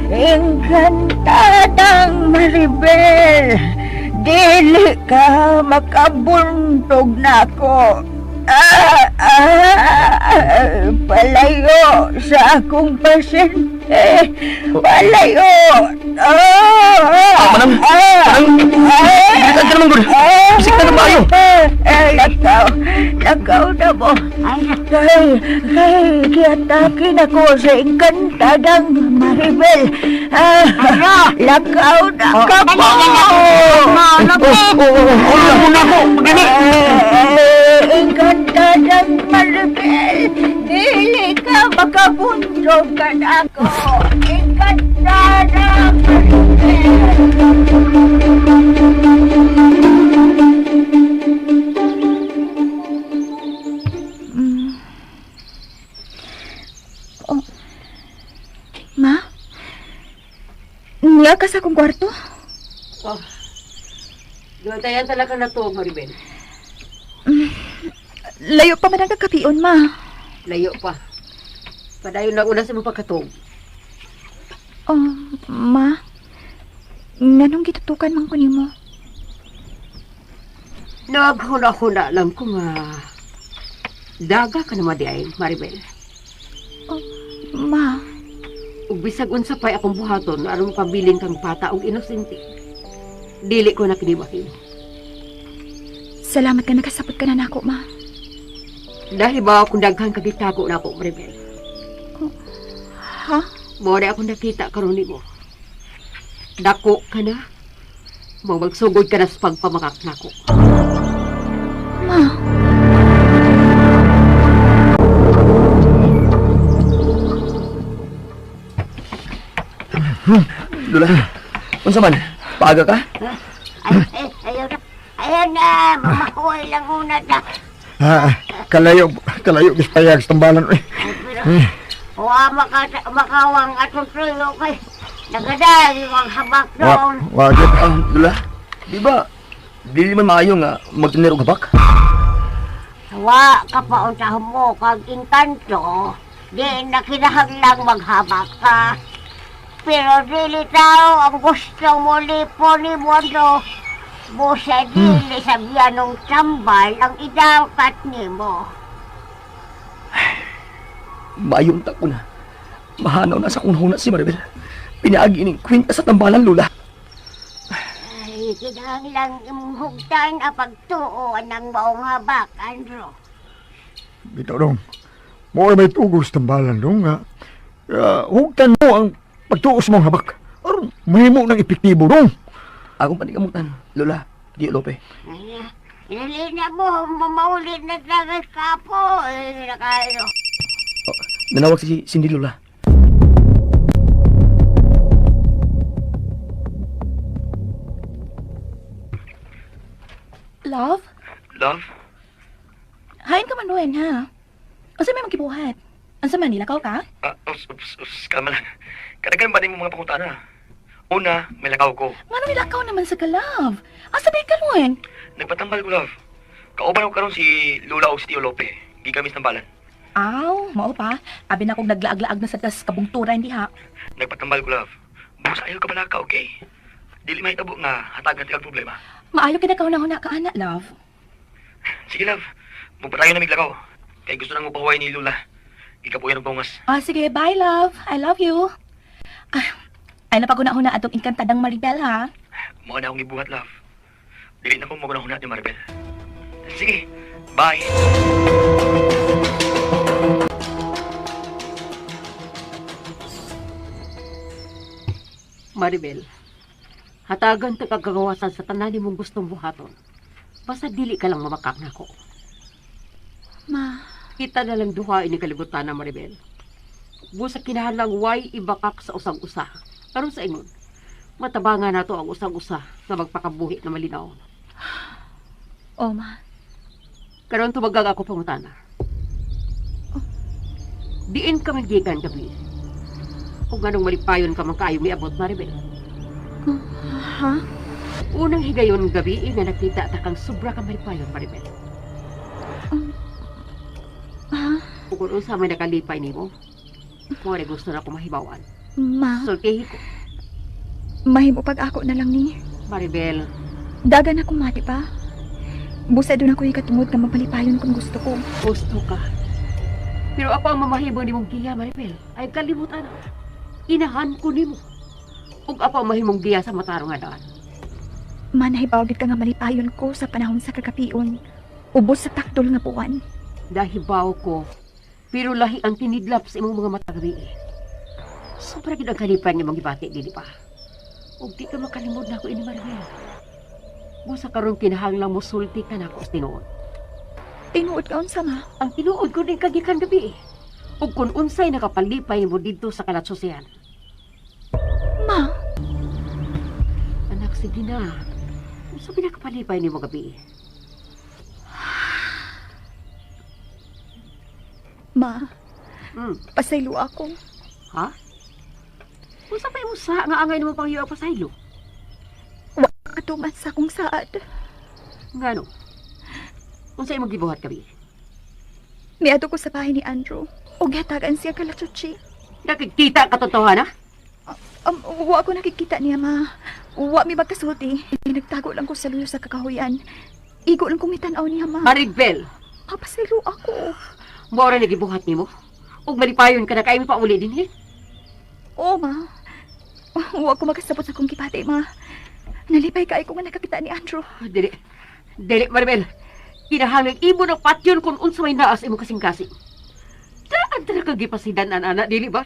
Engkantadang Maribel, dili ka makabuntog na ako. Palayo sa akong pasyente. Palayo. Manang, manang, bilisan ka naman, gud. Bisik na ng bayo. Lakaw, lakaw na mo. Kay, kay, giatake na ko sa engkantadang Maribel. Lakaw na ka mo! Engkantadang Maribel, dili ka makabuntog ka na ako. Engkantadang Maribel. Ma? Niya ka sa akong kwarto? Oh. Gibantayan talaga na to, Maribel. Layo pa man ang kakapion, ma. Layo pa. Padayon lang una sa mong pagkatog. Oh, ma. Nganong gitutukan man ko nimo? Naghuna-huna lang ko nga. Daga ka naman di ay, Maribel. Ma, Ug bisag unsa pa'y akong buhaton aron makabilin kang bata og inosente. Dili ko na kini mahimo. salamat ka nakasapot ka na nako, ma. Dahil ba akong daghan kagitago na ako, Maribel. Ha? Mao na akong nakita karon nimo. Dako ka na. Mao magsugod ka na sa pagpamakak nako. Ma. Lola, unsa man? Paaga ka? Ay, ay, ayaw na. Ayaw na, mamahuay lang una na. Kalayo, kalayo gispayag sa tambalan. Ay, pero, wa makawang atong tuyo kay. Nagaday ang habak Wa, doon. wa gyud. Lola, di ba dili man maayo nga magtinero og habak? Wa ka pa unsa mo kag inkanto. Di na kinahanglang maghabak ka. Pero dili tao ang gusto mo lipo ni Mondo. Busa dili sa biyanong tambal ang idapat nimo. Maayo unta ko na. Mahanaw na sa akong huna si Maribel. Pinaagi ning kwenta sa tambalan, Lola. Gikinahanglang imong hugtan ang pagtuo anang maong habak, Andrew. Bitaw dong. Mo may tugos tambalan dong nga. Hugtan mo ang pagtuos mong habak. Aron mahimo ng epektibo dong. Akong panikamutan, Lola, Tio Lope. Ay, dili na mo, mamaulit na tagas kapo. Eh, nakayo. Oh, nanawag si Cindy, Lola. Love? Love? Hain ka man Ruen, ha? Unsa may magibuhat? Unsa man nilakaw ka? Ah, ups, ups, ups, kalma lang. Kadagan ba din mo mga pangutana? Una, may lakaw ko. Ngano nilakaw naman sa ka, love? Asa ba ka, Ruen? Nagpatambal ko, love. Kauban ko karon si Lola o si Tio Lope. Gikamis ng balan. Aw, mao pa. Abi na kong naglaag-laag na sa tas kabungtura hindi ha. Nagpatambal ko, love. Busa ayaw ka balaka, okay? Dili mahitabo nga hatagan ti kag problema. Maayo kid ka huna ka ana, love. Sige, love. Mupatayo na miglakaw. Kay gusto nang mupahuway ni Lola. Gikapuyan og bungas. Ah, sige, bye love. I love you. Ah, ay napaguna-huna atong inkantadang Maribel ha. Mao na akong gibuhat, love. Dili na ko magunahuna ni Maribel. Sige, bye. Maribel, hatagan ta kagagawasan sa tanan nimong gustong buhaton. Basta dili ka lang mamakak nako. Ma, Kita na lang duha ini kalibutan na Maribel. Busa kinahanglang way ibakak sa usang-usa. Aron sa ingon, matabangan nato ang usang-usa nga magpakabuhi na malinaw. oh ma. Karon tumagang ako pangutana. Diin ka magikan gabi. Kung anong malipayon ka man kaayo miabot, Maribel. Ha? Unang higayon gabi nga nakita ta kang sobra ka malipayon, Maribel. Ha? Ug kung unsa may nakalipay nimo, mo gusto na ko mahibawan. Ma, Sultihi ko, mahimo pag ako na lang ni. Maribel. Dagan ako ma, di ba? Busa doon ako ikatungod nga mapalipayon kung gusto ko. Gusto ka. Pero ako ang mamahimo nimong giya, Maribel. Ay kalimutan. Inahan ko nimo. Ug ako ang mahimong giya sa matarong nga daan. Manay gid ka nga malipayon ko sa panahon sa kagapion. Ubos sa takdol nga buwan. Dahibaw ko. Pero lahi ang tinidlap sa imong mga mata gabi. Sobra gid ang kalipan ni mong gibati dili pa. Ug di ka makalimod na ako ini Maribel. Busa karon kinahanglang mosulti ka nako sa tinuod. Tinuod ka unsa ma? Ang tinuod ko din kagikan gabi. Ug kun unsay nakapalipay mo didto sa kalatsosian. Ma, Anak, sige na. Unsa pinakapalipay nimo gabi? ma, pasaylo ako. Ha? Unsa pa imong sa nga angay nimo panghiyo ang pasaylo? Wa katuman sa akong saad. Ngano? Unsa imong gibuhat gabi? Miadto ko sa bahay ni Andrew. Ug hatagan siya kalachuchi. Nakikita ka totohanan, ha? Wa ko nakikita niya, ma. Wa mi magkasulti. Nagtago lang ko sa luyo sa kakahuyan. Igo lang kong mitanaw niya, ma. Maribel, Mapasaylo ako. mao ra nagibuhat nimo. Ug malipayon ka na kay mi pauli dinhi. Oo, ma. Wa ko makasabot sa akong gibati, ma. Nalipay kay ko nga nakakita ni Andrew. Dili. Dili, Maribel. Kinahanglan imo ng patyon kung unsa may naa sa imong kasing-kasing. Daan ta ka gipasidan an ana, dili ba?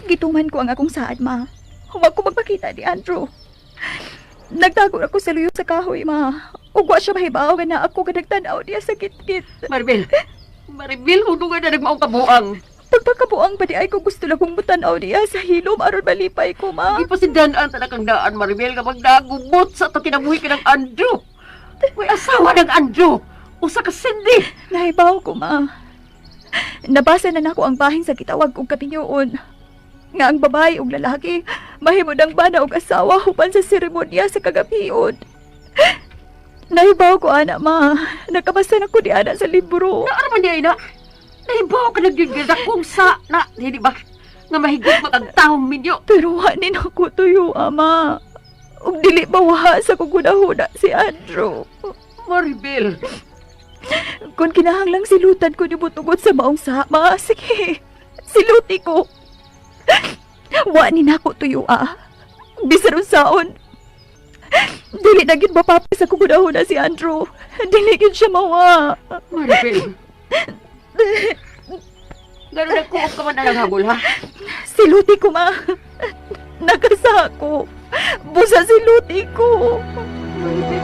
Gituman ko ang akong saad, ma. Huwag ko magpakita ni Andrew. Nagtago ako sa luyo sa kahoy, ma. Ug wa siya mahibaw nga na ako nga nagtan-aw niya sa kitkit. Maribel. Maribel, hundungan na nagmaong kabuang. Pagpakabuang ba di ay ko gusto lang kong mutanaw niya sa hilom aron malipay ko, ma. Gipasidan an kang daan, Maribel, kapag nagubot sa ato kinabuhi ka ng Andrew. May asawa ng Andrew. Usa ka Cindy. Nahibaw ko, ma. Nabasa na nako ang bahin sa gitawag og kapinyoon. Nga ang babae ug lalaki mahimo ng bana og asawa human sa seremonya sa kagabion. Nahibaw ko, ana, ma. Nakabasa na ko di ana sa libro. Naara man di ay na. Nahibaw ka nagyugil kung sa na, hindi ba? Nga mahigit magagtahong minyo. Pero hanin ako tuyo, ama. Ug dili mawaha sa kong hunahuna si Andrew. Maribel, Kung kinahanglang silutan ko ni tungod sa maong sama, sige. Siluti ko. Wa ni nako tuyo ah. Bisan unsaon. Dili na gid mapapis ako gudahuna si Andrew. Dili gid siya mawa. Maribel. Gano'n nagkuot ka man na hagol, ha? Siluti ko, ma. Nakasa ko. Busa siluti ko. Maribel.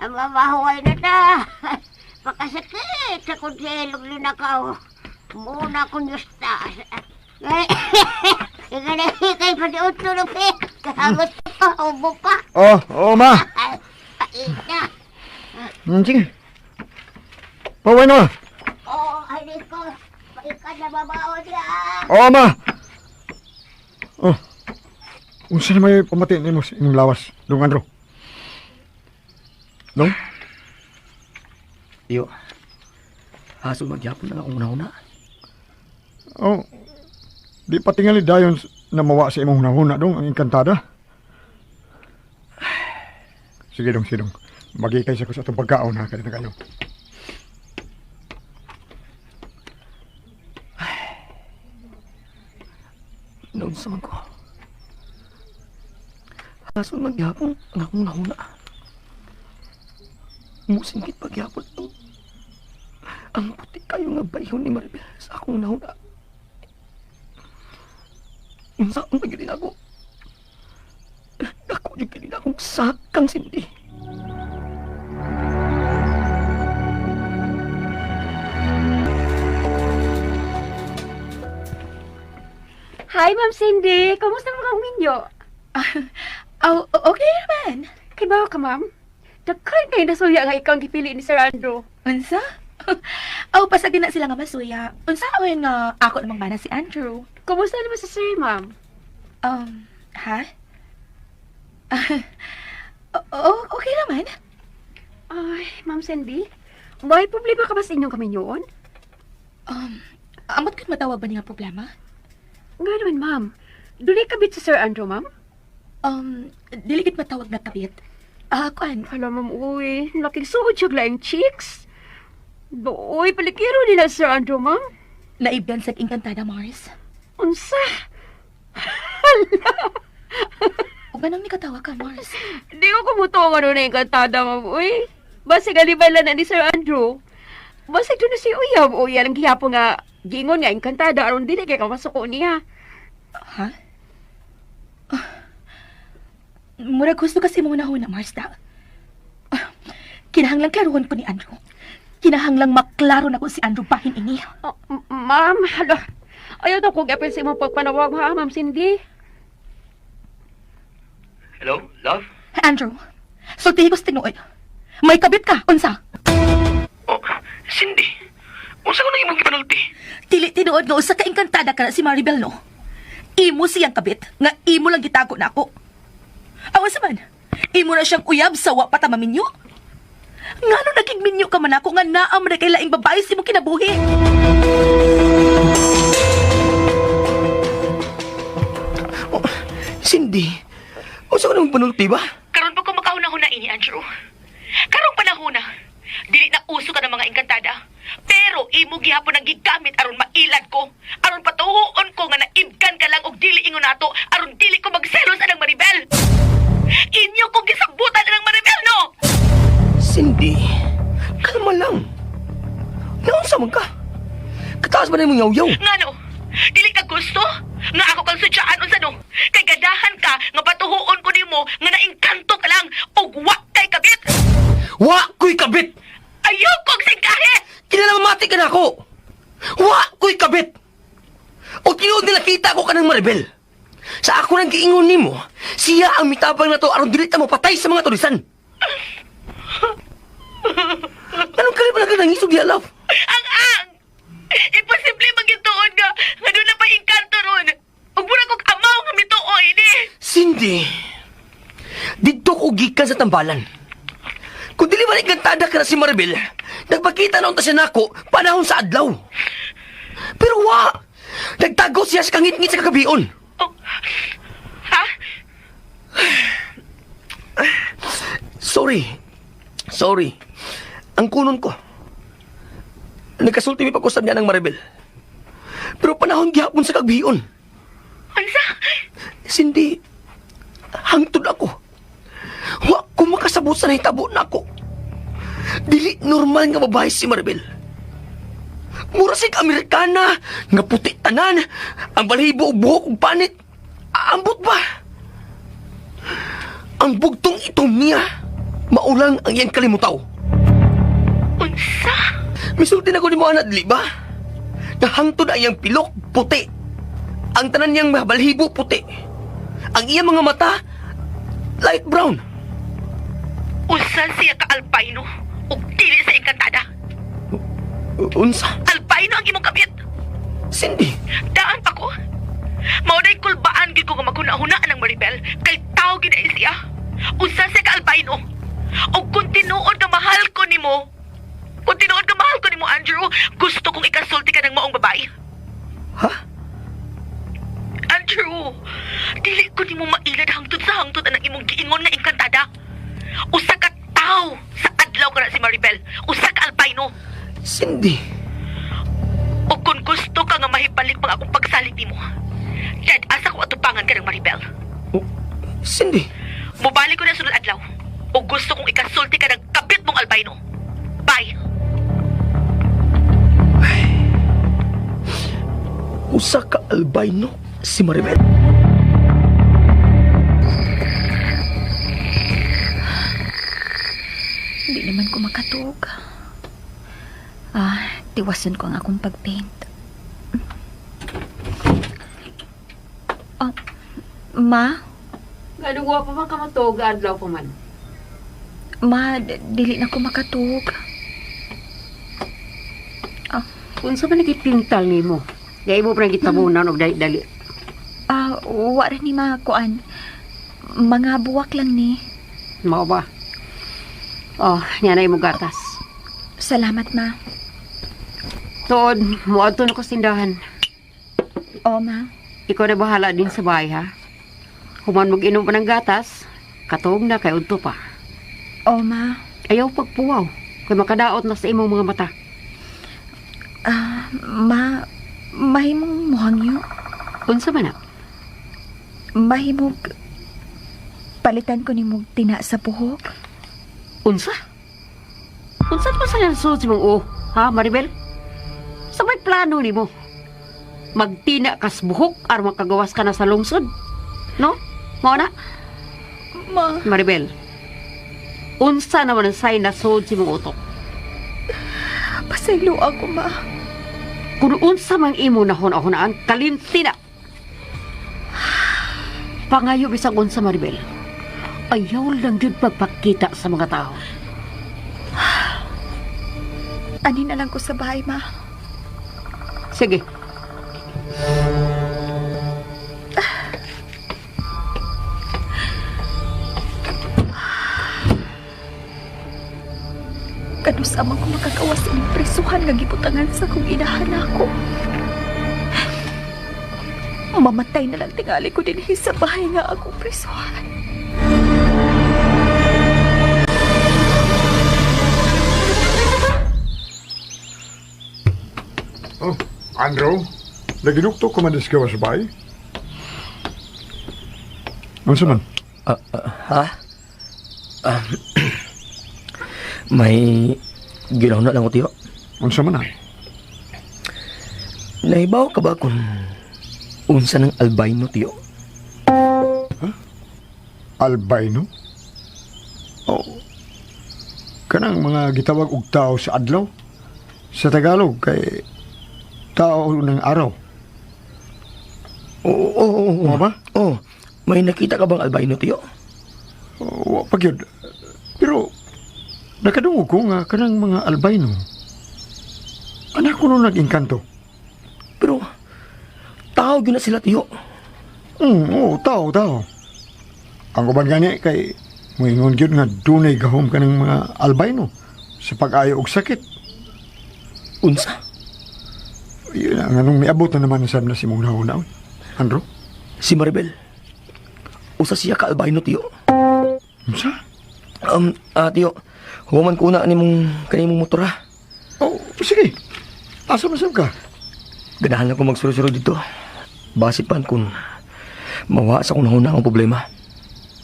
Ang mamahuay na ta. Pakasakit sa konselong linakaw. Muna kong yustas. Kay pati utlo na pe. Kahagos pa, ubo pa. Oh, oh ma. Ay, paita. Sige. Paway na. Oo, alis ko. Paika na babao niya. Oo, ma. Oh. Unsa na may pamati nimo sa imong lawas, Dong Andro? Dong? Iyo. Aso magyapon lang akong una-una. Oh. Di pa tingali dayon na mawa sa imong hunahuna dong ang engkantada. Sige dong, sige dong. Magikay sa ko sa atong pagkaon ha, kada kayo. Noon sa man ko. Aso magyapon ang akong nahuna. Musingkit pagyapon ang puti kayo nga bayhon ni Maribel sa akong nahuna. Unsa ang pagilin ako? Ako yung kilin akong sakang sindi. Hi, Ma'am Cindy. Kamusta mo kang minyo? Oh, okay naman. Kay bawa ka, ma'am? Daghan kayo nasuya nga ikaw ang gipili ni Sir Andrew. Unsa? Oh, pasagin na sila nga masuya. Unsa man nga ako namang bana si Andrew. Kumusta naman si Sir, ma'am? Ha? Oh, okay naman. Ay, Ma'am Cindy, may problema ka ba sa inyong kaminyoon? Amot kun matawag ba ni nga problema? Nga naman, ma'am. Dili kabit si Sir Andrew, ma'am? Dili gid matawag na kabit. Ah, kuan. Hala, ma'am, uy. Laking suod siya laing chicks. Uy, palikiro nila Sir Andrew, ma'am. Naibgan sa Encantada Mars. Unsa? Ug ganang nikatawa ka, Mars. Di ko kumutuo nga na yung kantada, ma'am, uy. Basig alibay lang na ni Sir Andrew. Basig doon na si Uyab. Uy, alang gihapon nga, giingon nga, engkantada, aron dili kay kamasuko niya. Ha? Ah, murag gusto kasi mo na Mars, da. Ah, kinahanglang klaruhon ko ni Andrew. Kinahanglang maklaro na ko si Andrew bahin ini. Oh, ma'am, hala. Ayaw na kong ipin sa imong pagpanawag, ha, Ma'am Cindy? Hello, love? Andrew, sultihi ko sa tinuod. May kabit ka, unsa? Oh, Cindy. Unsa ko na imong gipanulti? Dili tinuod nga usa ka engkantada ka na si Maribel, no? Imo siyang kabit, nga imo lang gitago na ako. Awan sa man, imo na siyang uyab sa wa pa ta maminyo. Ngano naging minyo ka man ako nga naa man na kay laing babae sa imong kinabuhi? Oh, Cindy. Unsa ko na imong panulti ba? Karon pa ko makahuna-huna ini, Andrew. Karong panahona, dili na uso ka ng mga engkantada. Pero imo gihapon ang gigamit aron mailad ko. Aron patuhuon ko nga naibgan ka lang og dili ingon nato aron dili ko magselos anang Maribel. Inyo ko gisabutan anang Maribel, no? Cindy, kalma lang. Naunsa man ka? Kataas ba na imong yaw-yaw? Ngano? Dili ka gusto? Nga ako kang sudyaan unsa no? Kay gadahan ka nga patuhuon ko nimo nga naengkanto ka lang og wa kay kabit. Wa ko'y kabit! Ayoko og singkahe. Kinala ka na ako! Wa ko'y kabit! O tinuod nila kita ko kanang Maribel. Sa ako nang giingon nimo, siya ang mitabang na to aron dili ta mo patay sa mga tulisan. Anong kalib na ka nangisog diya, love? Ang ang! Imposible magituon nga nga doon na pa engkanto ron. Ug mura kog amaw nga mituo ini. Cindy, didto ko gikan sa tambalan. Kung dili man ikantada ka na si Maribel, nagpakita na unta siya nako panahon sa adlaw. Pero wa! Nagtago siya sa kangitngit sa kagabion. Oh. Ha? Sorry. Sorry. Ang kunon ko. Nagkasulti mi pag-usab niya ng Maribel. Pero panahon gihapon sa kagbion. Unsa? Cindy, hangtod ako. Wa ko makasabot sa nahitabo nako. Dili normal nga babae si Maribel. Mura sig Amerikana, nga puti tanan, ang balhibo ug buhok ug panit. Ambot ba? Ang bugtong itom niya, maulang ang iyang kalimutaw. Unsa? Misulti na ko ni mo anak, dili ba? Nahangtod ang iyang pilok, puti. Ang tanan niyang balhibo, puti. Ang iyang mga mata, light brown. Unsa siya ka albino ug dili sa engkantada? Unsa? Albino ang imong kabit. Cindy, Daan pa ko. Mao day kulbaan gyud ko nga maghuna-hunaan ang Maribel kay tao gyud ay siya. Unsa siya ka albino? Ug kung tinuod nga mahal ko nimo, kung tinuod nga mahal ko nimo, Andrew, gusto kong ikasulti ka ng maong babae. Ha? Andrew, dili ko nimo mailad hangtod sa hangtod ang imong giingon nga engkantada. Usa ka tawo sa adlaw ka na si Maribel. Usa ka albino. Cindy, O kung gusto ka nga mahibalik pang akong pagsalig nimo, dad asa ko atupangan ka ng Maribel. Cindy, Mubalik ko na sunod adlaw. O gusto kong ikasulti ka ng kabit mong albino. Bye! Usa ka albino si Maribel. Hindi naman ko makatug. Ah, tiwason ko ang akong pagpaint. Ah, ma? Ganong wa pa man ka matuog, adlaw pa man. Ma, dili na ko makatug. Unsa man nagipintal nimo? Gay mo pa nang gitabunan og dali-dali. Ah, wa ra ni ma kuan. Mga buwak lang ni. Mao ba? Oh, niya na imong gatas. Salamat, ma. Tuod, moadto na ko sa tindahan. O, ma. Ikaw na bahala din sa bahay, ha? Human mag-inom pa ng gatas, katuog na kay udto pa. O, ma. Ayaw pagpuwaw, kay makadaot na sa imong mga mata. Ah, ma, mahimong muhangyo. Unsa man na? Mahimog palitan ko nimog tina sa buhok. Unsa? Unsa man sa nasud si mong uo, ha, Maribel? Sa may plano nimo? Magtina kas buhok aron makagawas ka na sa lungsod. No? Mao na? Ma, Maribel. Unsa naman ang say nasud si mong utok? pasaylo ako, ma. Kung unsa mang imo nahon-ahonaan, kalimti na. Pangayo bisag unsa, Maribel. Ayaw lang jud pagpakita sa mga tao. Ani na lang ko sa bahay, ma. Sige. Kanus amang ko makagawas ining prisuhan nga gibutangan sa akong inahan ako. Mamatay na lang tingali ko dinhi sa bahay nga akong prisuhan. Oh, Andrew, naginukto ko man gawas sa bahay. Unsa man? Ha? May ginaw na lang ko, tiyo. Unsa man ah? Nahibaw ka ba kung unsa ng albino, tiyo? Albino? Oh. Kanang mga gitawag og tao sa adlaw. Sa Tagalog kay tao ng araw. Oo, oo, oo. Mao ba? Oo. May nakita ka bang albino, tiyo? Oh, wa pa gyud. Pero nakadungog ko nga kanang mga albino. Anak ko nung nag-engkanto. Pero tao gyud na sila, tiyo. Oo, tao, tao. Ang uban gani kay moingon gyud nga dunay gahom kanang mga albino sa pag-ayo og sakit. Unsa? Yun na, nganong miabot na naman sa na si mong nahuna. Andrew? Si Maribel. Usa siya ka albino, tiyo. Unsa? Tiyo, Human ko na nimong kanimong motor ha. Oh, sige. Asa man sab ka? Ganahan lang ko magsurusuro dito. Basi pan kung mawa sa kung nahuna ang problema.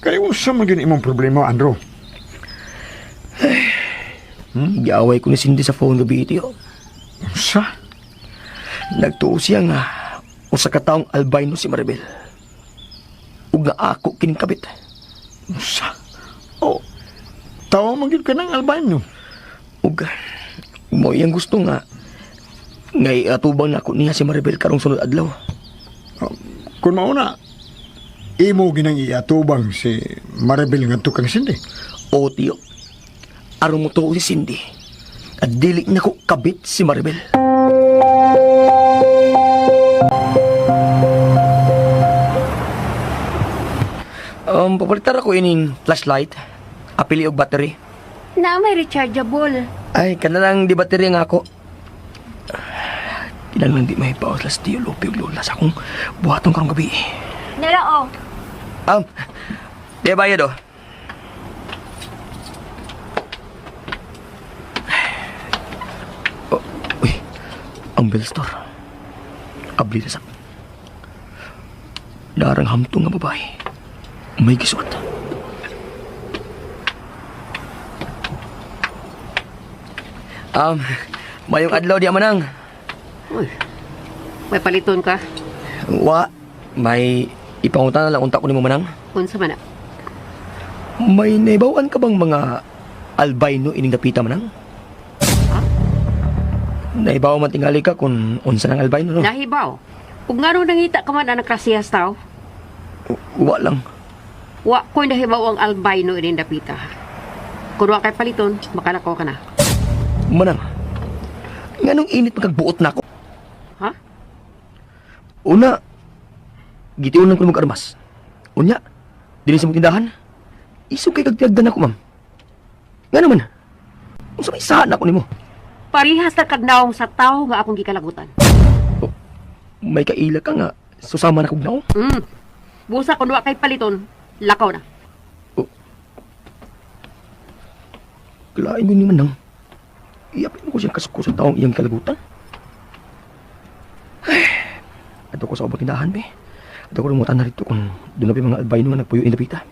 Kay unsa man gyud imong problema, Andrew? Giaway ko ni Cindy sa phone gabi ito. Unsa? Nagtuo siya nga usa ka taong albino si Maribel. Ug nga ako kining kabit. Unsa? Oh, tawa man gyud ka ng albino. Ug mo iyang gusto nga ngay atubang nako niya si Maribel karong sunod adlaw. Kung mauna, imo ginang iatubang si Maribel ngadto kang Cindy. O tiyo, aron mo tuo si Cindy. At dili nako kabit si Maribel. Papalitar ako ining flashlight. Apili og battery. Na may rechargeable. Ay, kana lang di baterya nga ako. Kinahanglan di may paos las tiyo lupi ug lola sa akong buhaton karong gabi. Nara oh. Di bayad oh. Oh, uy, ang bell store. Abli na sa. Darang hamtong nga babae. May gisuot. Mayong adlaw di manang. Uy, may paliton ka. Wa, may ipangutan na lang unta ko nimo manang. Unsa man na. May naibawan ka bang mga albino ining dapita manang? Naibaw man tingali ka kung unsa nang albino no? Nahibaw. Ug ngano nangita ka man anak krasiyas tao? Wa lang. Wa ko'y nahibaw ang albino ining dapita. Kung wa kay paliton, makalakaw ka na. Manang. Nganong init magkagbuot na ako? Ha? Una, gitiunan ko mag armas. Unya, dinhi sa mong tindahan. Isog kay kagtiagdan ako, ma'am. Ngano man? Unsa may saan ako nimo? Parihas na kagnaong sa tao nga akong gikalagutan. May kaila ka nga susama na kog naong. Busa kung wa kay paliton, lakaw na. Kalain yun ni Manang. Iapin ko siyang kasuko sa taong iyang kalagutan. Ay, ato ko sa ubang tindahan, be. Ato ko lumutan na rito kung doon na pa yung mga albino nga nagpuyo in dapita.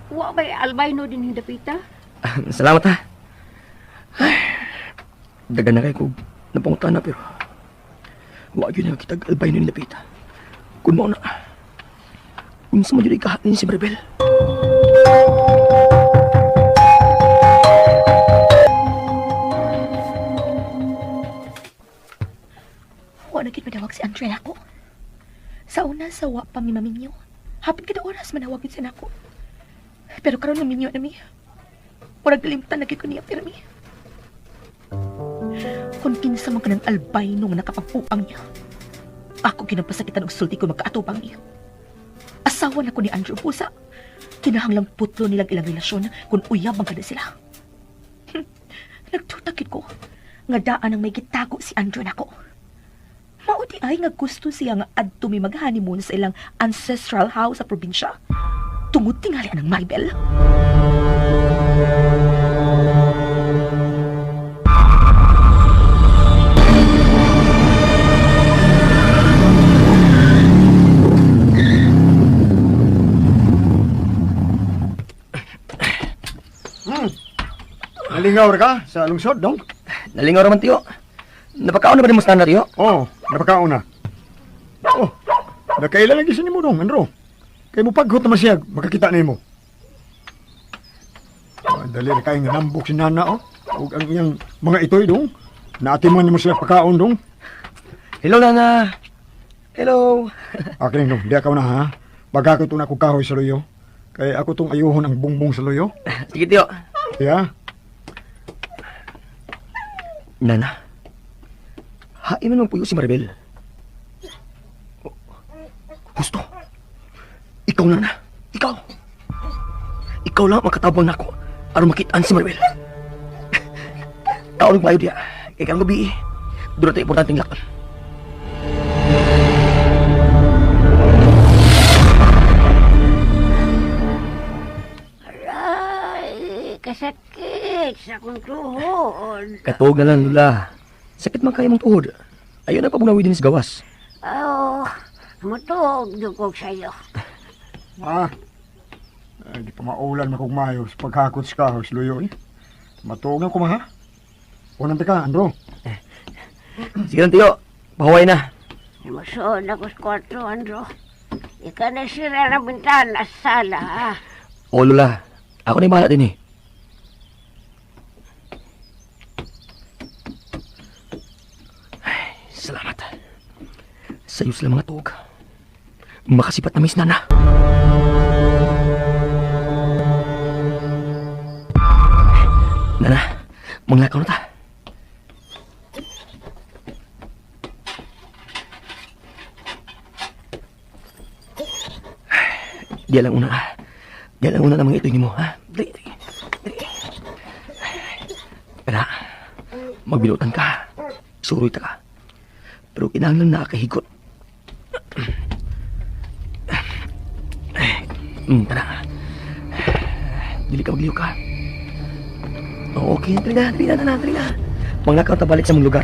Wa bay albino din yung dapita? Salamat ha. Ay, dagan na kay kog napangutan na pero wa gyud na kitag albino ni dapita. Kun mao na unsa man jud ikahatin si Maribel? Wa na gid madawag si Andre nako. Sa una sa wa pa mi maminyo. Hapit kada oras manawag gid siya nako. Pero karon naminyo na mi. Murag nalimtan na gid ko niya pirmi. Kung kinsa man kanang albino nga nakapagpuang niya. Ako ginapasakitan og sulti ko magkaatubang niya. Asawa na ko ni Andrew Pusa. Kinahanglang putlo nilang ilang relasyon kung uyab man kada sila. Nagtutakit ko nga daan ang may gitago si Andrew nako. Mao di ay nga gusto siya nga adto mi mag-honeymoon sa ilang ancestral house sa probinsya. Tungod tingali anang Maribel. Nalingaw ra ka sa lungsod, dong? Nalingaw ra man tiyo. Napakaon na ba nimo sa tanan, tiyo? Oh, napakaon na. Oh, nakailan lang gisin nimo dong, Andrew. Kay mo paghot naman siya, makakita nimo. Oh, dali ra kay nga nambok si Nana oh. Ug ang iyang mga itoy dong. Naatiman nimo sila pakaon dong. Hello Nana. Hello. Akin dong, di ako na ha. Bagako to na ako kahoy sa luyo. Kay ako tong ayuhon ang bungbong sa luyo. Sige tiyo. Yeah. Nana. Hain man magpuyo si Maribel. Gusto. Ikaw, Nana. Ikaw. Ikaw lang ang makatabang nako aron makitaan si Maribel. Taon mayo diya. Kay karong gabi, doon natin importanteng lakon. Kasakit sa akong tuhod. Katuog na lang, Lula. Sakit man kayo mong tuhod. Ayaw na pabunawi din sa gawas. Oh, mutuog ko sa'yo. Ma, ay, di pa maulan makugmayo sa paghakot sa kahos, luyo eh. Matuog na ko, ma, ha? Unang ka, Andro. Sige lang, tiyo. Pahuway na. Musuod ako sa kwarto, Andro. Ika na sira ng bintana sa sala, ha? O, Lola. Ako na yung bahala din eh. Ay, salamat. Sa'yo sila mga tuog. Makasipat na miss Nana. Nana, manglakaw na ta. Di lang una. Di lang una ng mga itoy nimo, ha? Dali, dali. Dali. Pero, magbilutan ka. Suroy ta ka. Pero kinahanglan na kahigot. Tara. Dili ka magliw ka. Okay, dali na, dali na, dali na, dali na. Manglakaw ta balik sa mong lugar.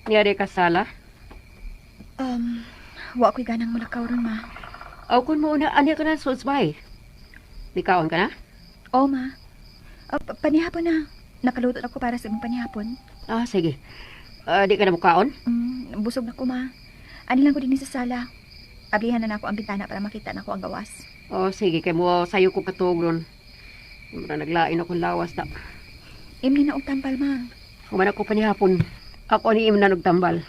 Niyari ka sala? Wa ko'y ganang mulakaw ron, ma. Aw kun mo una, ani ka na sulsbay. Mikaon ka na? Oo, ma. Panihapon na. Nakaluto na ko para sa imong panihapon. Ah, sige. Di ka na mukaon? Busog na ko, ma. Ani lang ko din sa sala. Ablihan na nako ang bintana para makita na ko ang gawas. Oh, sige. Kay mo sayo ko katog ron. Mura naglain akong lawas na. Imni na og tambal, ma. Human ako panihapon. Ako ni imna og tambal.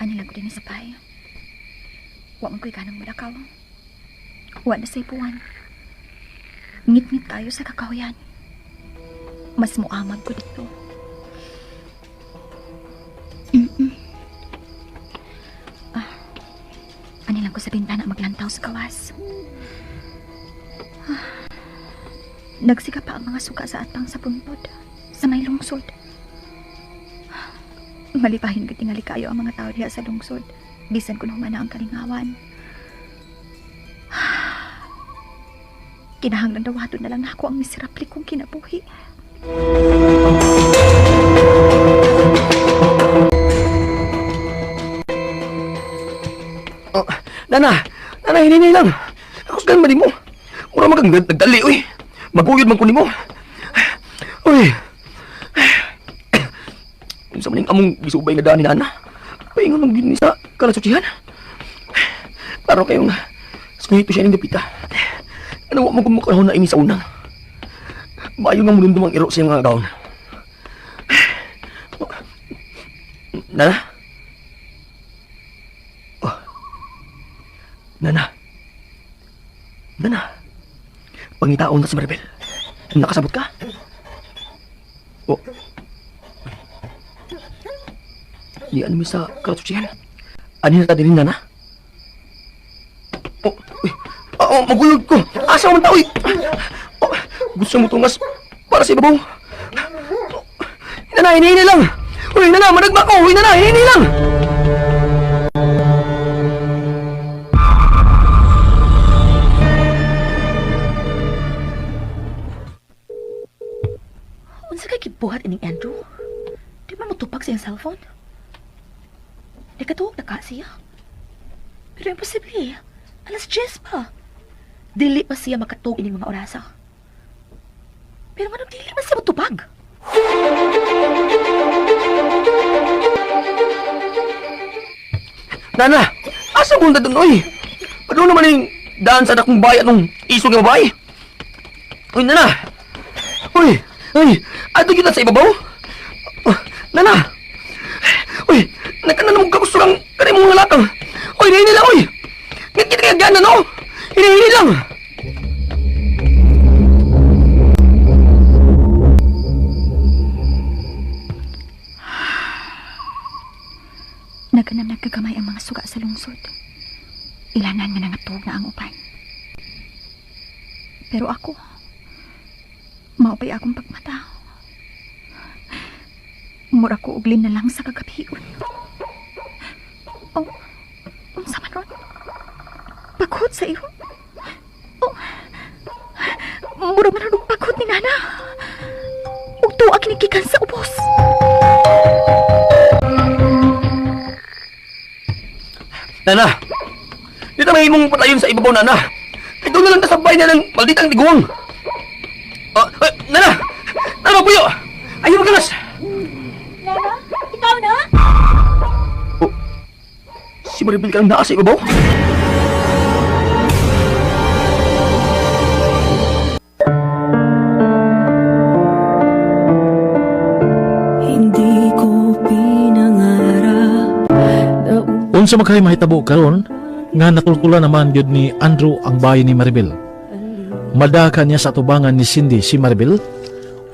Ani lang ko din sa pay. Wa man ko'y ganang mulakaw. Wa na say buwan. Ngit-ngit kayo sa kakahuyan. Mas muamag ko dito. Ani lang ko sa bintana maglantaw sa kawas. Nagsika pa ang mga suka sa atang sa puntod, sa may lungsod. Malipahin ko tingali kayo ang mga tao diha sa lungsod. Bisan kun humana ang kalingawan. Kinahanglan dawaton na lang nako ang miserable kong kinabuhi. Oh, Nana! Nana, hinini lang! Ako sa ganun mo. Mura magang nagdali, uy. Maguyod man ko nimo. Uy! Unsa man ning among gisubay nga daan ni Nana? Paingon man gyud ni sa kalasutsihan. Klaro kayong sungito siya ning dapita. Ano wa man kumukarahon na ini sa unang. Maayo nga mulundum ang iro sa iyang mga gaon. Nana? Oh. Nana? Nana? Pangitaon na si Maribel. Nakasabot ka? Oh. Di ano mi sa kalasutsihan? Ano na ta din, Nana? Oh, uy. Oh, magulog ko. Asa man ta, uy? Oh, gusto mo tungas para sa ibabaw. Oh, Nana, hinihini lang. Uy, Nana, managma ko. Uy, Nana, hinihini lang. Unsa kay gibuhat ining Andrew? Di man motupag sa iyang cellphone? Nakatuog na ka siya. Pero imposible. 10:00 pa. Dili pa siya makatuog ining mga orasa. Pero nganong dili man siya motupag? Nana, asa mo na dun, oy? Ano naman yung daan sa dakong bayan nung isog nga babae? Uy, Nana! Uy, uy, ato kita sa ibabaw? Oh, Nana! Uy, nagkanan mo kagusto kang kanay mong lalakang. Uy, hinihini lang, uy! Ngit-ngit kaya gana, no? Hinihini lang! Nagkanam nagkagamay ang mga suga sa lungsod. Ilanan nga nangatog na ang upan. Pero ako, Lugmao pa'y akong pagmata. Mura ko og na lang sa kagabion. Oh, unsa man ron? Paghot sa iro. Oh, mura man ron og paghot ni Nana. Ug tuwa kinikikan sa ubos. Nana! Di ta mahimong patayon sa ibabaw, Nana. Kay doon na lang ta sa bahay na ng malditang tiguang. Ah, ah, Nana! Nana, magpuyo! Ayaw magalas! Nana, ikaw na? Oh, si Maribel ka lang naa sa ibabaw? Hindi ko pinangarap na Unsa man kay mahitabo karon nga natultulan naman gyud ni Andrew ang bahay ni Maribel. Madaka niya sa atubangan ni Cindy si Maribel.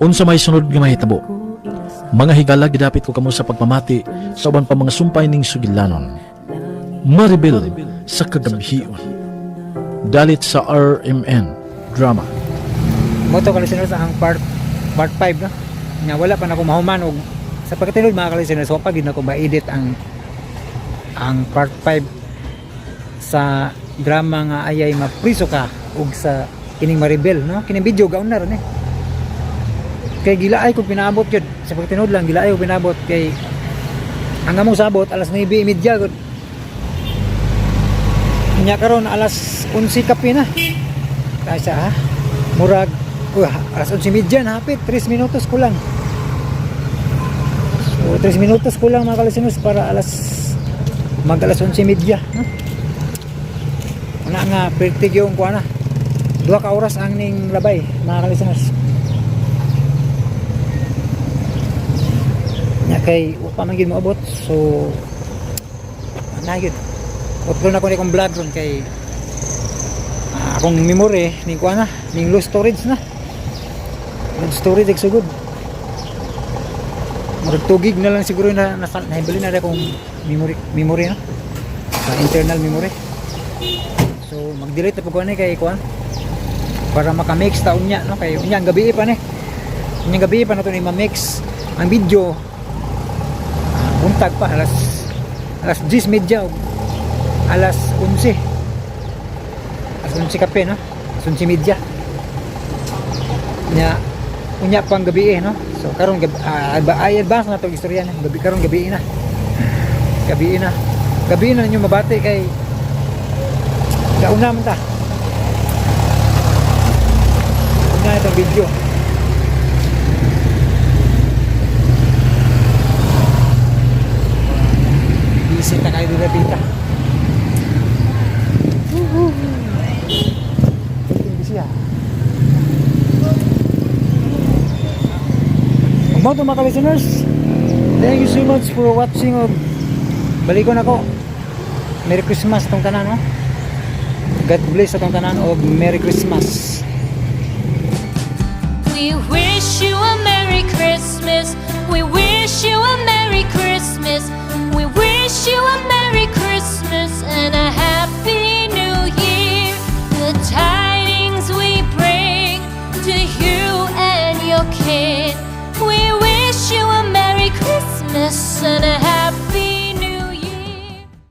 Unsa may sunod nga mahitabo? Mga higala, gidapit ko kamo sa pagpamati sa uban pa mga sumpay ning sugilanon. Maribel sa Kagabhion. Dalit sa RMN Drama. Mao to, ka-listeners, ang part part 5, no. Nga wala pa na ko mahuman og sa pagkatinud, mga ka-listeners, wa pa gid na ko ma-edit ang part 5 sa drama nga Ayay Mapriso Ka ug sa kining Maribel, no. Kining video gaon na ron eh, kay gilaay ko pinaabot yun sa pagtinud lang, gilaay ko pinaabot kay ang among sabot alas 9:30 gud. Nya karon alas 11 kape na kaysa ha, murag alas 11:30 na hapit, 3 minutos kulang. So 3 minutos kulang, mga ka-listeners, para alas mag alas 11:30, no? Una nga pertig yung kuha na 2 ka oras ang ning labay, mga ka-listeners. Nya kay wa pa man gyud moabot, so na gyud upload na ko ni kong vlog ron kay akong memory ning kuha na ning low storage na, low storage sugod. Murag 2 gig na lang siguro na nahibali na akong memory, no, sa internal memory. So mag-delete na po ko ni kay kuan para maka-mix ta unya, no, kay unya ang gabi pa ni, unya ang gabi pa na to ni ma-mix ang video. Buntag pa, alas alas 10:30 og alas 11, alas 11 kape, no, alas 11:30 nya, unya pang gabi eh, no. So karon gabi, ay advance na to istorya na gabi karon, gabi na, gabi na, gabi na ninyo mabati kay gauna man ta una itong video. Busy ta kayo dito, tita. Woohoo! Busy ah. Mao to, mga listeners. Thank you so much for watching. Og balikon ako. Merry Christmas tong tanan, no? God bless sa tong tanan og Merry Christmas. We wish you a Merry Christmas. We wish you a Merry Christmas. We wish you a Merry Christmas and a